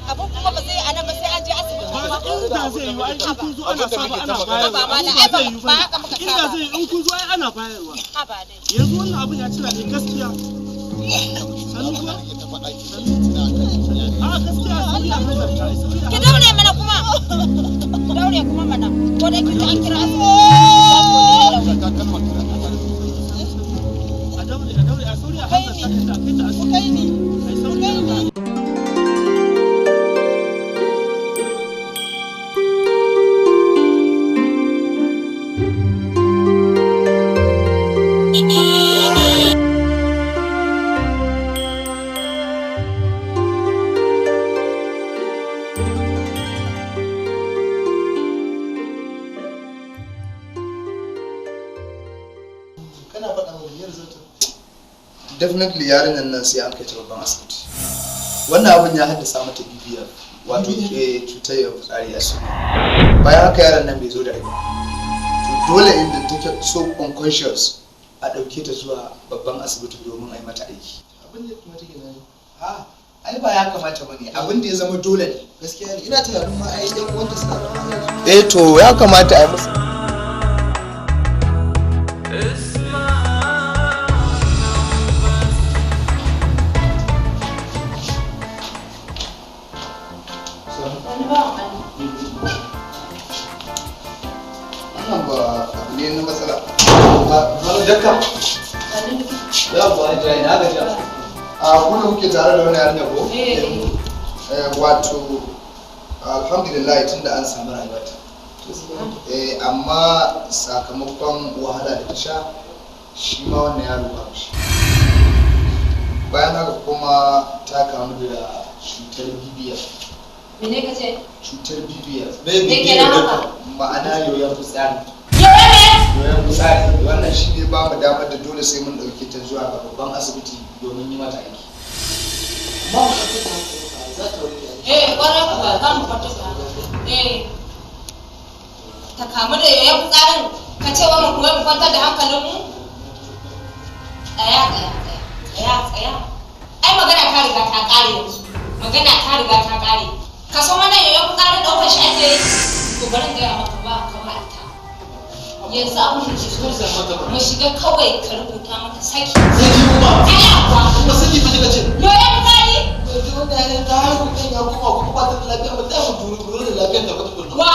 Abun kuma ba zai anan ba sai an je asibiti. Ba inda zai yi ai in kun zo ana saba ana bayarwa. Ba Ba ba zai yi ba haka muka Inda saba. zai yi in kun zo ai ana bayarwa. Haba dai. Yanzu wannan abin ya cira ne gaskiya. Sannu kuwa? A gaskiya sauri a hanzarta. Sauri a Ki daure mana kuma. Ki daure kuma mana. Ko dai kin ji an kira asibiti. A daure a daure a sauri a hanzarta kai ta kai ta asibiti. Kai ni. Ai sauri a hanzarta. Kana faɗa wa biyar zata. Definitely yarinyar nan sai an kai ta babban asibiti. Wannan abin ya haddasa mata BBF, wato cutar yawan fitsari a suna. Bayan haka yaron nan bai zo da rai ba. To dole inda take so unconscious a ɗauke ta zuwa babban asibiti domin a yi mata aiki. Abin da ya kamata kenan. Ha, ai ba ya kamata bane, abin da ya zama dole ne. Gaskiya ne, ina tunanin ma ai yan uwanta suna da Eh to ya kamata a yi musu. Wannan ba abu ne na matsala. Ba jakka. Ya ba jai na gaji. A ku da kuke tare da wani yarinya ko? Eh, wato alhamdulillah tunda an samu rayuwarta. Eh, amma sakamakon wahala da ta sha shi ma wannan yaro ba shi. Bayan haka kuma ta kamu da cutar BBF. Mene ka ce? Cutar BBF. Me kenan haka? Ma'ana yoyon fitsari. Yoyon fitsari. Wannan shi ne ba mu damar da dole sai mun ɗauke ta zuwa ga babban asibiti domin yi mata aiki. Eh, ƙwarai kuwa za mu kwata ta. Eh. Ta kamu da yoyon fitsarin ka ce wa mu kuwa mu kwantar da hankalinmu? Tsaya tsaya tsaya tsaya. Ai magana ta riga ta kare yanzu. Magana ta riga ta kare. Ka san wannan yoyon fitsarin ɗaukar shi ake yi? To bari in gaya maka ba ka ba ita. Yanzu abin da ke so mu shiga kawai ka rubuta mata saki. Saki kuma? Tsaya kuwa. Kuma saki fa kika ce? Yoyon fitsari? Yanzu wannan yarinya ta haihu kan ya koma kuma ba ta da lafiya ba ta mu duru da lafiyar ta ba tukunna. Wa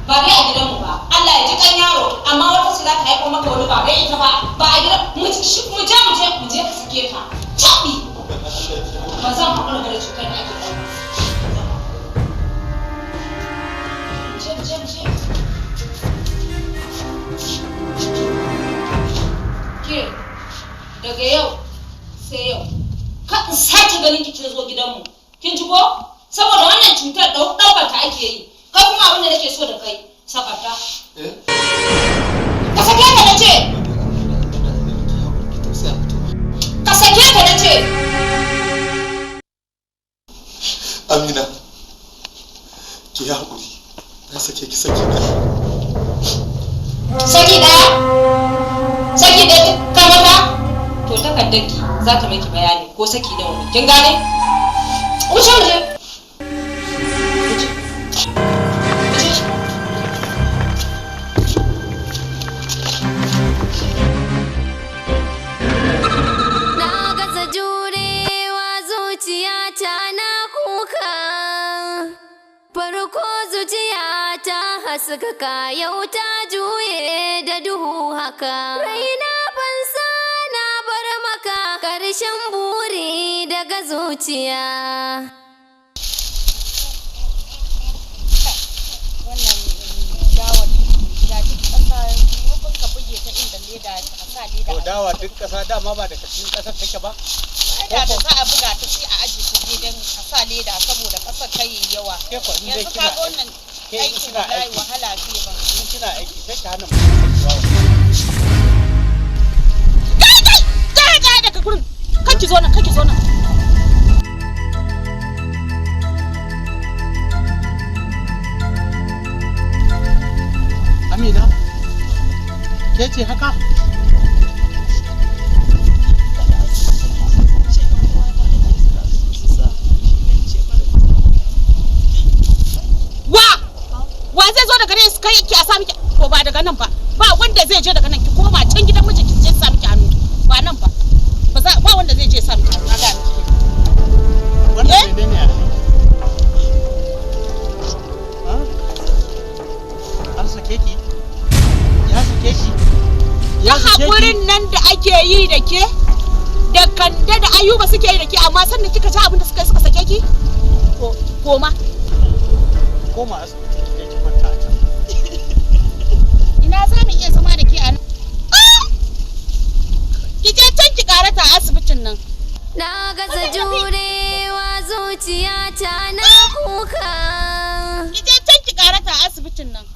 ba dai a gidanmu ba. Allah ya ji kan yaro amma wata ce za ta haifo maka wani ba dai ita ba. Ba a gidan mu je mu je mu je ka sake ta. Caɓi. Ba zan haƙura ba da cutar da ake ɗauka. Je je je. Ke daga yau sai yau ka in sake ganin ki kin zo gidanmu. Kin ji ko? Saboda wannan cutar ɗaukar ta ake yi. Kai kuma abin da nake so da kai sakarta. Ka sake ta nace. Ka sake ta nace. Amina, ki yi haƙuri, na sake ki saki ɗaya. Saki ɗaya? Saki ɗaya ka mata? To takardarki za ta miki bayani ko saki nawa ne. Kin gane? Wuce mu je. Wuce. Wuce. Na gaza jurewa zuciyata na kuka. Farko zuciyata haskaka yau ta juye da duhu haka. Raina fansa na bar maka ƙarshen buri daga zuciya. Wannan dawar gida duk ƙasa maimakon ka buge ta inda leda a sa leda. To dawa duk ƙasa dama ba daga cikin ƙasar take ba. Ai da da za a buga ta sai a ajiye ta gidan a sa leda saboda ƙasar ta yi yawa. Ke ko in dai Yanzu kina ka ga wannan ke in aikin kina wallahi aiki. wahala zai ban. In kina aiki sai ki hana mutum aiki wawa. Kai kai kai kai daga gurin. Kar ki zo nan kar ki zo nan. Amina, ke ce haka? Wa wa zai zo daga nan su kai ki a sa miki ko ba daga nan ba. Ba wanda zai je daga nan ki koma can gidan mijin ki je sa miki hannu. Ba nan ba. Ba za ba wanda zai je sa miki hannu na ga miki. Wannan menene a hannunki? Ha? An sake ki? Ya sake ki? Ya haƙurin nan da ake yi da ke da Kande da Ayuba suke yi da ke amma sannan kika ji abin da suka yi suka sake ki? To koma. Koma asibiti ki je ki kwanta a can. Ina za mu iya zama da ke a nan? Ah! Ki je can ki karata a asibitin nan. Na gaza jurewa zuciyata na kuka. Ki je can ki karata a asibitin nan.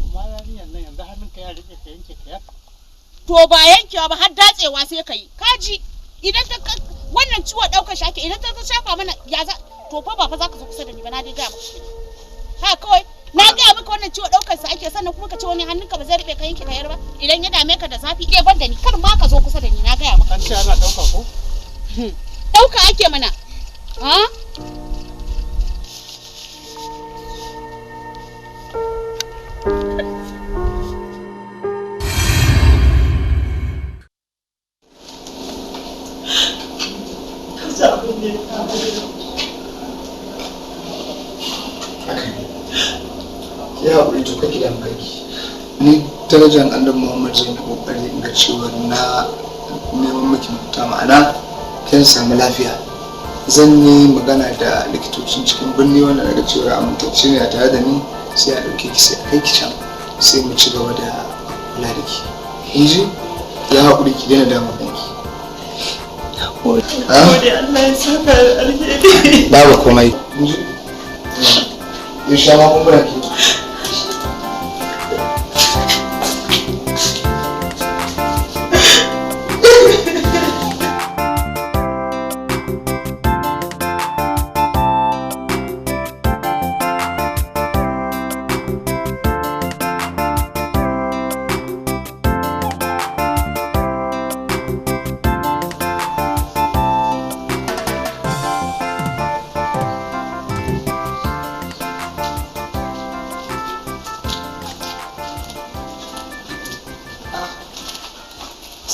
Amma yarinyar nan yanzu hannunka ya riƙe ka yanke ka yar. To ba yankewa ba har datsewa sai ka yi. Kaji idan ta wannan ciwo ɗaukar shi ake idan ta shafa mana ya za to fa ba fa za ka zo kusa da ni ba na dai gaya maka kenan. Ha kawai na gaya maka wannan ciwo ɗaukar sa ake sannan kuma ka ce wani hannunka ba zai rufe ka yanke ka yar ba idan ya dame ka da zafi ke ban da ni kar ma ka zo kusa da ni na gaya maka. An ce ana ɗauka ko? Ɗauka ake mana. Ha? Ki haƙuri to kake da kanki. Ni darajar Annabi Muhammad zan yi kokari in ga cewa na neman miki mafita ma'ana kin samu lafiya. Zan yi magana da likitocin cikin birni wanda daga cewa amintacce ne a tare da ni sai a ɗauke ki sai a kai ki can sai mu ci gaba da kula da ki. In ji? Ya haƙuri ki daina damun kanki. Gode Allah ya saka da alheri. Babu komai. In ji? Ya sha magunguna ki. Na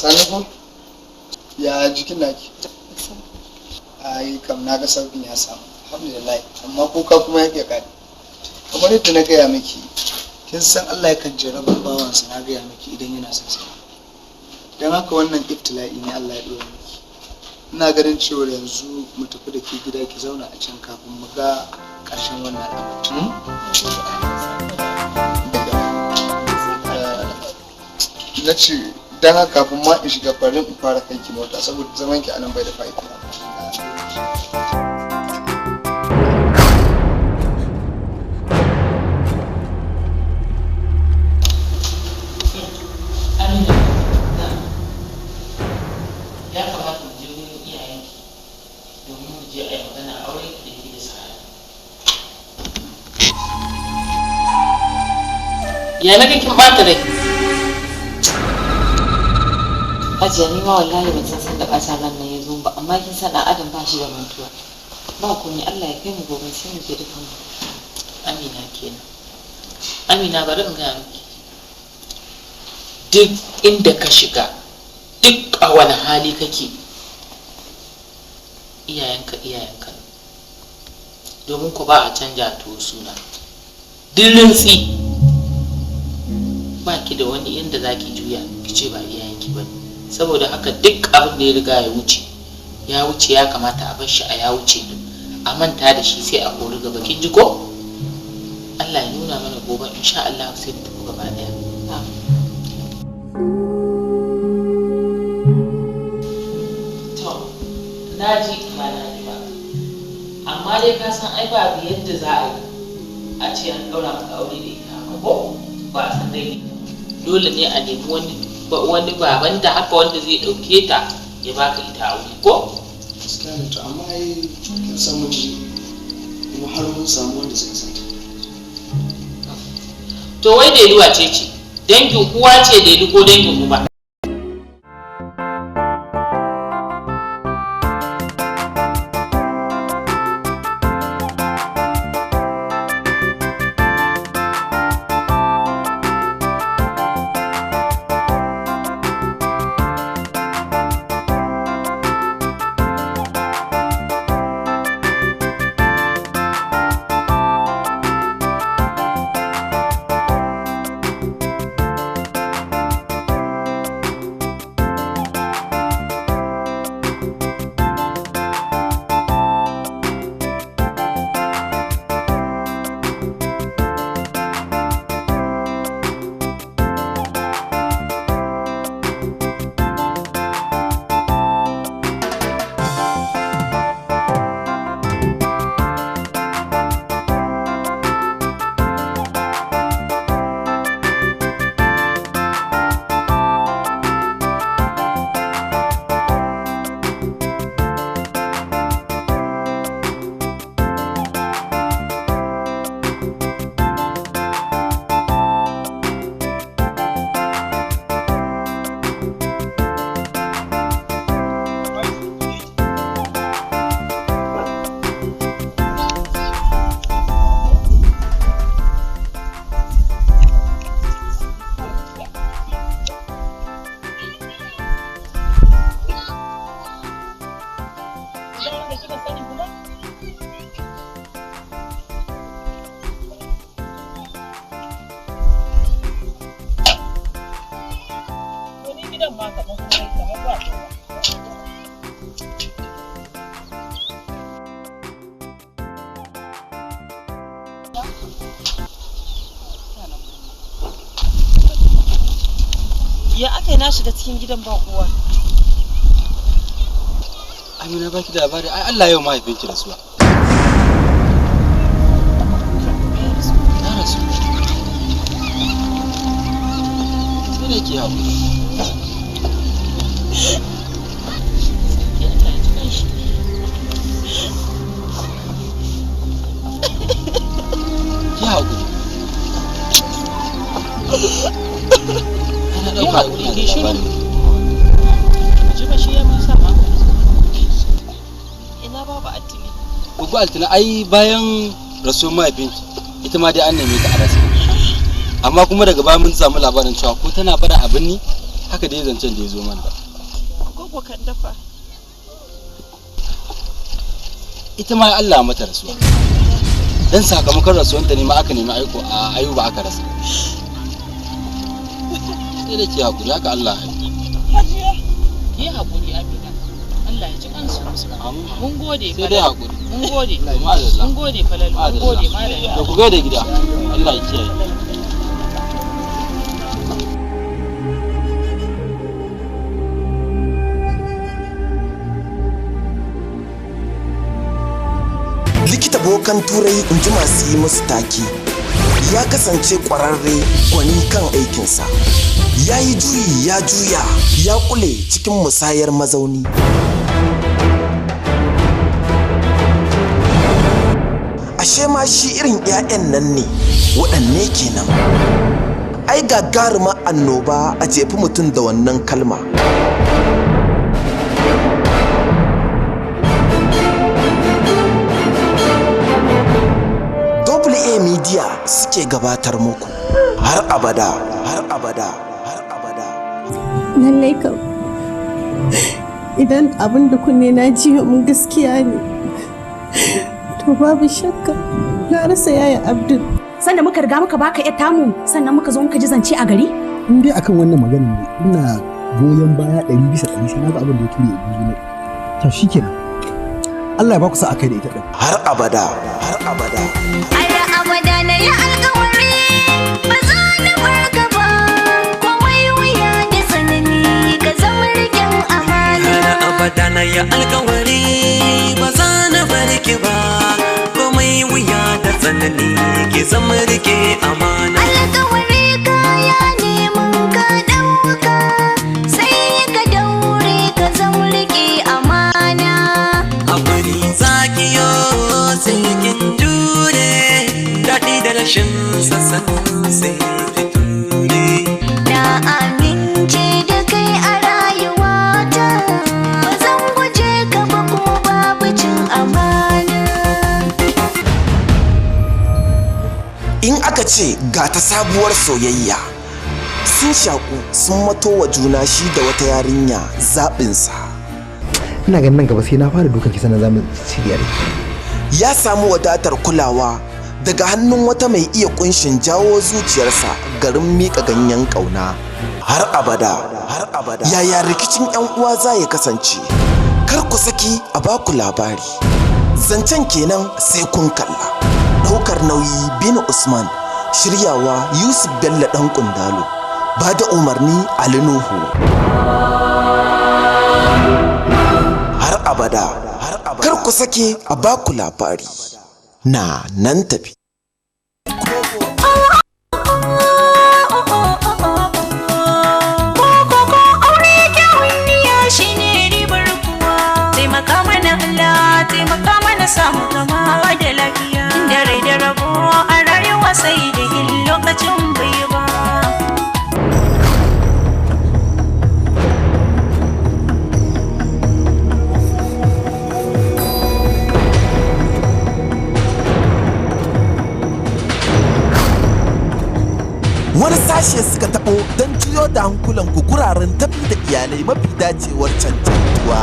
Sani ko? Ya jikin naki? Ai kam na ga sauƙin ya samu. Alhamdulillah. Amma kuka kuma yake kare. Kamar yadda na gaya miki, kin san Allah yakan jarraba bawansa, na gaya miki, idan yana son sa. Don haka wannan ibtila'i ne Allah ya ɗora miki. Ina ganin cewar yanzu mu tafi da ke gida ki zauna a can kafin mu ga ƙarshen wannan al'amari. Na ce don haka kafin ma in shiga bari in fara kai ki mota, saboda zaman ki a nan bai da fa'ida. Amina, ya kamata mu je wurin iyayenki domin mu je a yi magana aure da ke da Sahara. Ya na kin ɓata rai? Hajiya, ni ma wallahi ban san sanda ɓata ran nan ya zo ba, amma kin san ɗan adam ba shi da mantuwa. Ba komai, Allah ya kai mu gobe sai mu je dukan mu. Amina kenan. Amina, bari in gaya miki. Duk inda ka shiga, duk a wani hali kake, iyayenka iyayenka ne. Domin ku ba a canja tuwo suna. Duk rintsi ba ki da wani yanda za ki juya ki ce ba iyayenki ba ne. Saboda haka duk abin da ya riga ya wuce, ya wuce, ya kamata a bar shi a ya wuce din. A manta da shi sai a kori gaba, kin ji ko? Allah ya nuna mana gobe, insha Allah sai mu tafi gaba daya. To, na ji ba na ji ba. Amma dai ka san ai babu yadda za a yi a ce an ɗaura maka aure da ita haka ko ba a san dangi. Dole ne a nemi wani baban da haka wanda zai ɗauke ta ya baka ita aure ko? Gaskiya ne, to amma ai kin san mun ji kuma har mun samu wanda suka san ta. To wai Delu wace ce? Dangin uwa ce Delu ko dangin uba? Ya aka yi na shiga cikin gidan ba kowa? Amina, baki da labari, ai Allah yau mahaifinki rasuwa. Ya rasu. Sai da ki haƙuri. Ki haƙuri. Ana ɗauka haƙuri, ki shiru. labari. Ji ba shi ya ma sa ma. Ina babu Altine? Gwaggo Altina ai bayan rasuwar mahaifinki ita ma dai an neme ta a rasa. Amma kuma daga baya mun samu labarin cewa ko tana bara abin ni Haka dai zancen da ya zo mana. Gogo kan dafa. Ita ma Allah mata rasuwa. Dan sakamakon rasuwanta ne ma aka nemi aiko a Ayuba aka rasa. Sai da ke hakuri haka Allah ya yi. Hajiya. Ki hakuri Amina. Allah ya ji kansu. Mun gode Sai dai hakuri. Mun gode. Madalla. Mun gode Falalu. Mun gode Malam. Da ku gaida gida. Allah ya kiyaye. Likita bokan Turai, in ji masu yi musu take, ya kasance ƙwararre gwani kan aikinsa. Ya yi juyi, ya juya, ya kule cikin musayar mazauni. Ashe ma shi irin 'ya'yan nan ne, waɗanne kenan? Ai gagaruma annoba a jefi mutum da wannan kalma. Double A Media suke gabatar muku har abada, har abada, har abada. Lallai kam, idan abin da kunne na ji mun gaskiya ne, to babu shakka na rasa yaya Abdul. Sanda muka riga muka baka yar tamu, sannan muka zo muka ji zance a gari. In dai akan wannan maganin ne, ina goyon baya 100% sai na ga abin da ya ture ya ne. To shikenan, Allah ya baku sa'a kai da ita din. Har abada, har abada. Har abada na yi alkawari ba za na barka ba, komai wuya da tsanani ka zama rikin amana. Har abada na yi alkawari ba za na bar ki ba, komai wuya da tsanani ki zama rike amana. Alkawari kaya ne mun ka ɗauka, sai ka daure ka zama rike amana. Hakuri zaki yo sai kin jure, daɗi da rashin sassan sai ki ture. Na amince da kai a rayuwata, ba zan guje ka ba kuma babu cin amana. In aka ce ga ta sabuwar soyayya, sun shaƙu, sun mato wa juna, shi da wata yarinya zaɓinsa. Ina ganin nan gaba sai na fara dukan ki sannan zamu shirya da ki. Ya samu wadatar kulawa daga hannun wata mai iya kunshin jawo zuciyarsa garin miƙa ganyen ƙauna. Har abada, har abada. Yaya rikicin 'yan uwa za ya kasance? Kar ku saki a baku labari. Zancen kenan sai kun kalla. Ɗaukar nauyi Bin Usman, shiryawa Yusuf Bello ɗan Kundalo, ba da umarni Ali Nuhu. Har abada, har abada. Kar ku sake a baku labari. Na nan tafi. Koko aure kyawun niyya shine ribar kuwa. Taimaka mana Allah, taimaka mana samu gama da lafiya. Da rai da rabo a rayuwa sai da yin lokacin bai ba. Wani sashe suka taɓo don juyo da hankulan ku guraren tafi da iyalai mafi dacewar cancantuwa.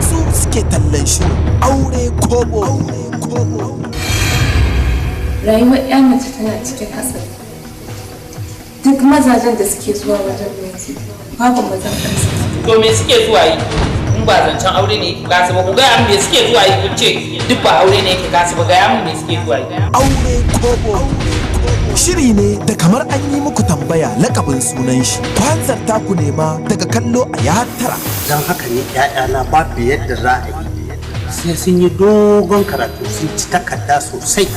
Su suke tallan shirin aure kobo. Rayuwar ya mace tana cikin hatsari. Duk mazajen da suke zuwa wajen yanzu babu mazan arziki. To me suke zuwa yi in ba zancen aure ne yake kasu ba? Ku gaya min me suke zuwa yi. Kun ce duk ba aure ne yake kasu ba, gaya min me suke zuwa yi. Aure kobo. Shiri ne da kamar an yi muku tambaya lakabin sunan shi. Ku hanzarta ku nema daga kallo a ya hattara. Don haka ne ‘ya'yana babu yadda za a yi sai sun yi dogon karatu sun ci takarda sosai.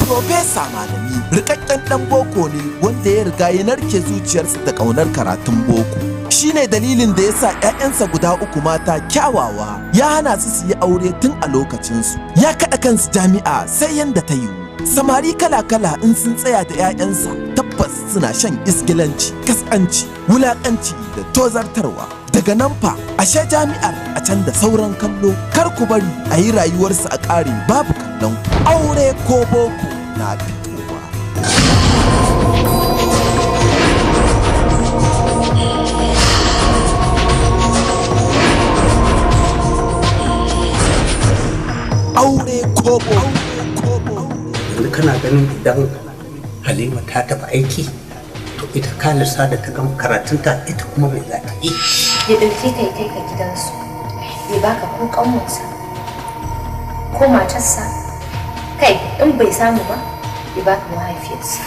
Profesa Malami rikakken ɗan boko ne wanda ya riga ya narke zuciyarsa da ƙaunar karatun boko. Shi ne dalilin da ya sa 'ya'yansa guda uku mata kyawawa ya hana su su yi aure tun a lokacinsu. Ya kaɗa kansu jami'a sai yanda ta yiwu. Samari kala-kala in sun tsaya da 'ya'yansa tabbas suna shan isgilanci, kaskanci, wulakanci da tozartarwa. Daga nan fa ashe jami'ar a can da sauran kallo. Kar ku bari a yi rayuwarsu a ƙare babu kallon ku. Aure ko boko na fitowa. Aure Kobo. Yanzu kana ganin idan Halima ta tafi aiki, to ita Kalisa da ta gama karatunta ita kuma mai za ta yi? Ya ɗauke ka ya kai ka gidansu, ya baka ko ƙanwarsa ko matarsa, kai in bai samu ba ya baka mahaifiyarsa.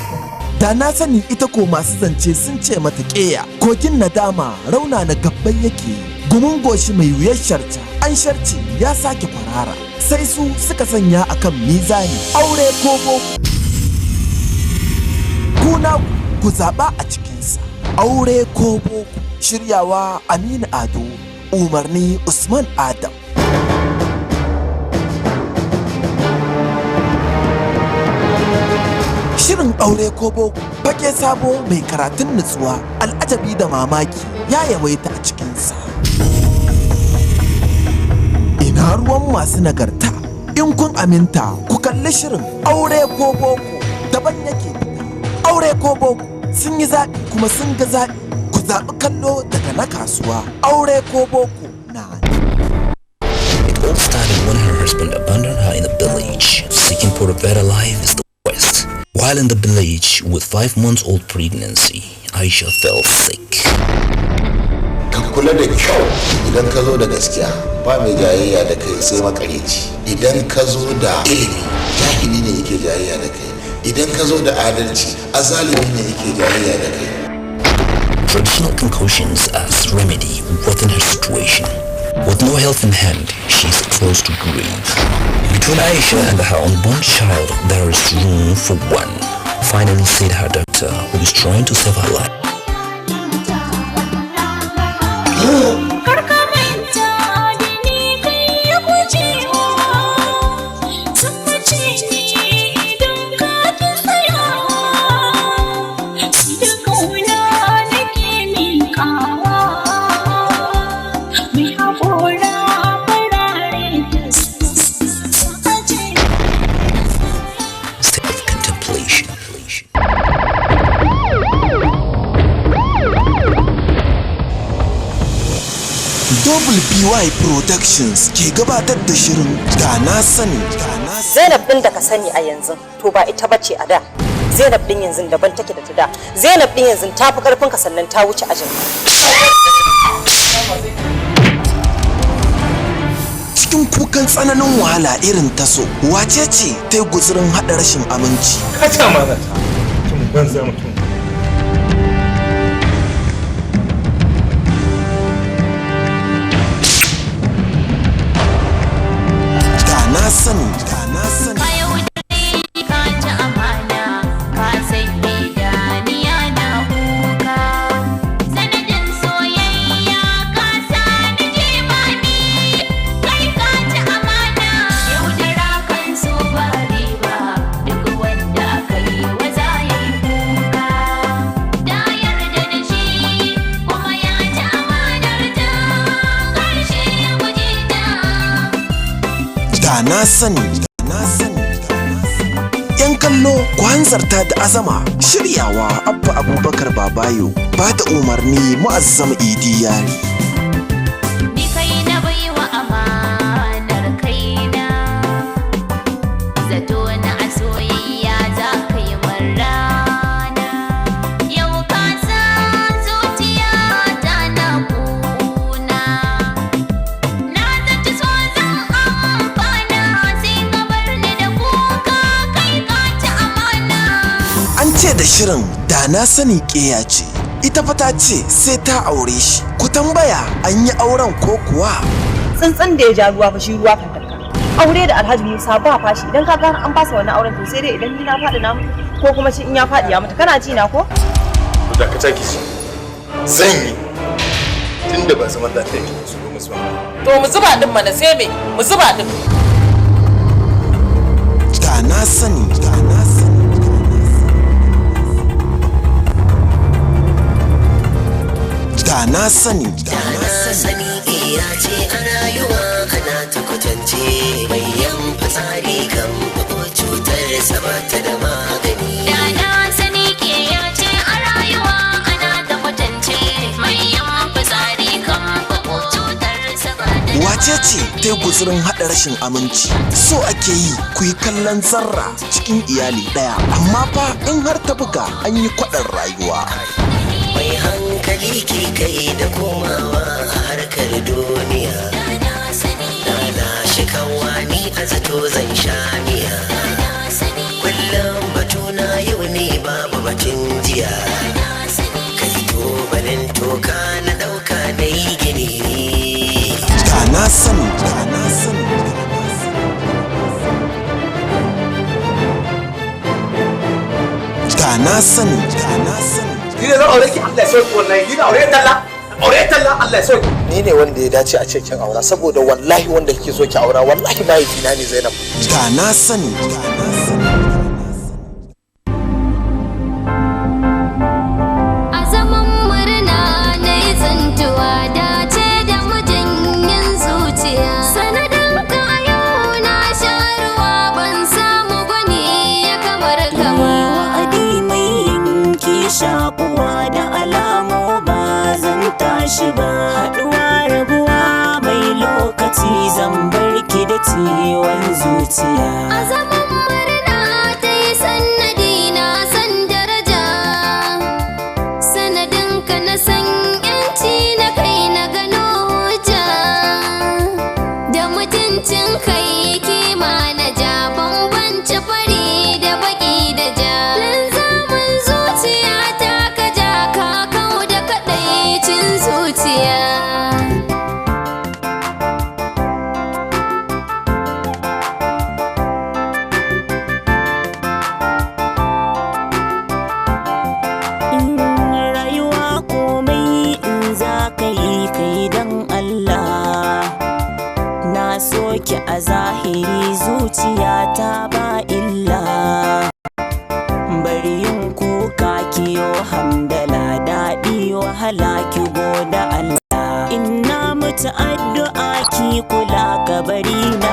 Da na sani ita ko masu zance sun ce mata ƙeya, kogin nadama rauna na gabbai yake, gumin goshi mai wuyar sharta, an sharci ya sake kwarara, sai su suka sanya akan mizani. Aure ko Boko. Kuna ku zaɓa a cikinsa. Aure ko Boko. Shiryawa Aminu Ado, umarni Usman Adam. Shirin Aure ko Boko fage sabo mai karatun nutsuwa, al'ajabi da mamaki ya yawaita a cikinsa. Ina ruwan masu nagarta, in kun aminta ku kalli shirin Aure ko Boko daban yake fita. Aure ko Boko sun yi zaɓi kuma sun ga zaɓi, ku zaɓi kallo daga na kasuwa. Aure ko Boko na It all started when her husband abandoned her in the village, seeking for a better life is the West. While in the village with 5-month-old pregnancy, Aisha fell sick. Ka kula da kyau, idan ka zo da gaskiya ba mai jayayya da kai sai makareci. Idan ka zo da ilimi, jahili ne yake jayayya da kai. Idan ka zo da adalci, azalimi ne yake jayayya da kai. Traditional concoctions as remedy within her situation. With no health in hand, she is close to grave. Between Aisha and her unborn child, there is room for one. Finally said her doctor, who is trying to save her life. Karka manta da ni kai ya gujewa, tabbaci ne idan ka ki tsayawa, su da kauna nake miƙawa, mai haƙora farare da su aje. State of contemplation. Double BY Productions ke gabatar da shirin Da na sani. Zainab din da ka sani a yanzu to ba ita bace a da. Zainab din yanzu daban take da ta da. Zainab din yanzu ta fi karfin ka, sannan ta wuce ajin. Cikin kukan tsananin wahala irin taso, wace ce ta yi guzurin haɗa rashin aminci? Kaca ma za ta mutum banza mutum. Da na sani, da na sani. Ka yaudare ka ci amana, ka sanya idaniya na kuka. Sanadin soyayya ka sa ni jimami, kai ka ci amana. Yaudara kan so ba riba, duk wanda aka yi wa za ya yi kuka. Da yarda da shi kuma ya ci amanar ta, ƙarshe ya guje ta. Da na sani, da na sani. 'Yan kallo ku hanzarta da azama. Shiryawa Abba Abubakar Babayo, ba da umarni Mu'azzam Idi Yari. Ni kai na baiwa amanar kaina, zato na a soyayya za ka yi min rana. Yau ka san zuciya ta na kuna, na zaci so zan amfana, sai ka bar ni da kuka, kai ka ci amana. An ce da shirin Da na sani ƙeya ce, ita fa ta ce sai ta aure shi. Ku tambaya, an yi auren ko kuwa? Tsuntsun da ya ja ruwa fa shi ruwa kan daka. Aure da Alhaji Musa ba fashi. Idan ka ga an fasa wannan auren, to sai dai idan ni na faɗi na mutu ko kuma shi in ya faɗi ya mutu. Kana ji na ko? To dakata ki ji. Zan yi. Tunda ba zaman lafiya kike so ba, mu zuba. To mu zuba din mana, sai me mu zuba din. Da na sani, da na sani. Da na sani, da na sani. Iya ce a rayuwa ana ta kwatance, mai yan fitsari kan ko cutar sama ta da magani. Da na sani ke ya ce a rayuwa ana ta kwatance, mai yawan fitsari kan bako cutar sa ba ta da Wace ce ta yi guzurin haɗa rashin aminci. So ake yi ku yi kallon zarra cikin iyali ɗaya, amma fa in har ta buga an yi kwaɗon rayuwa. Mai hankali ke kai da komawa a harkar duniya. Na shi kawani a zato zan sha miya. Kullum batuna yau ne, babu batun jiya. Kai tubalin toka na ɗauka na yi gini. Da na sani, da na sani. Da na sani, da na sani. Ni ne zan aure ki, Allah ya sauki, wallahi ni na aure talla. Aure talla, Allah ya sauki. Ni ne wanda ya dace a ce kin aura, saboda wallahi wanda kike so ki aura wallahi mahaifina ne, Zainab. Da na sani, da na sani. A zaman murna na yi tsintuwa, dace da majanyin zuciya. Sanadin kayo na sha ruwa, ban samu gwani ya kamar kama. Wa'adi mai yanki shakuwa da alamu ba zan tashi ba. Haɗuwa rabuwa mai lokaci, zan barki da ciwon zuciya. A zaman murna ta yi sannadi na san daraja. Sanadin ka na san yanci na kai, na gano hujja. Da mutuncin kai kima na ja, bambanci fari da baki da ja. Linzamin zuciya ta ka ja, ka kau da kaɗaicin zuciya. In rayuwa komai in za ka yi kai don Allah. Na soki a zahiri, zuciyata ba illa. Bari yin kuka, kiyo hamdala, daɗi wahala ki goda Allah. In na mutu addu'a ki kula kabari na.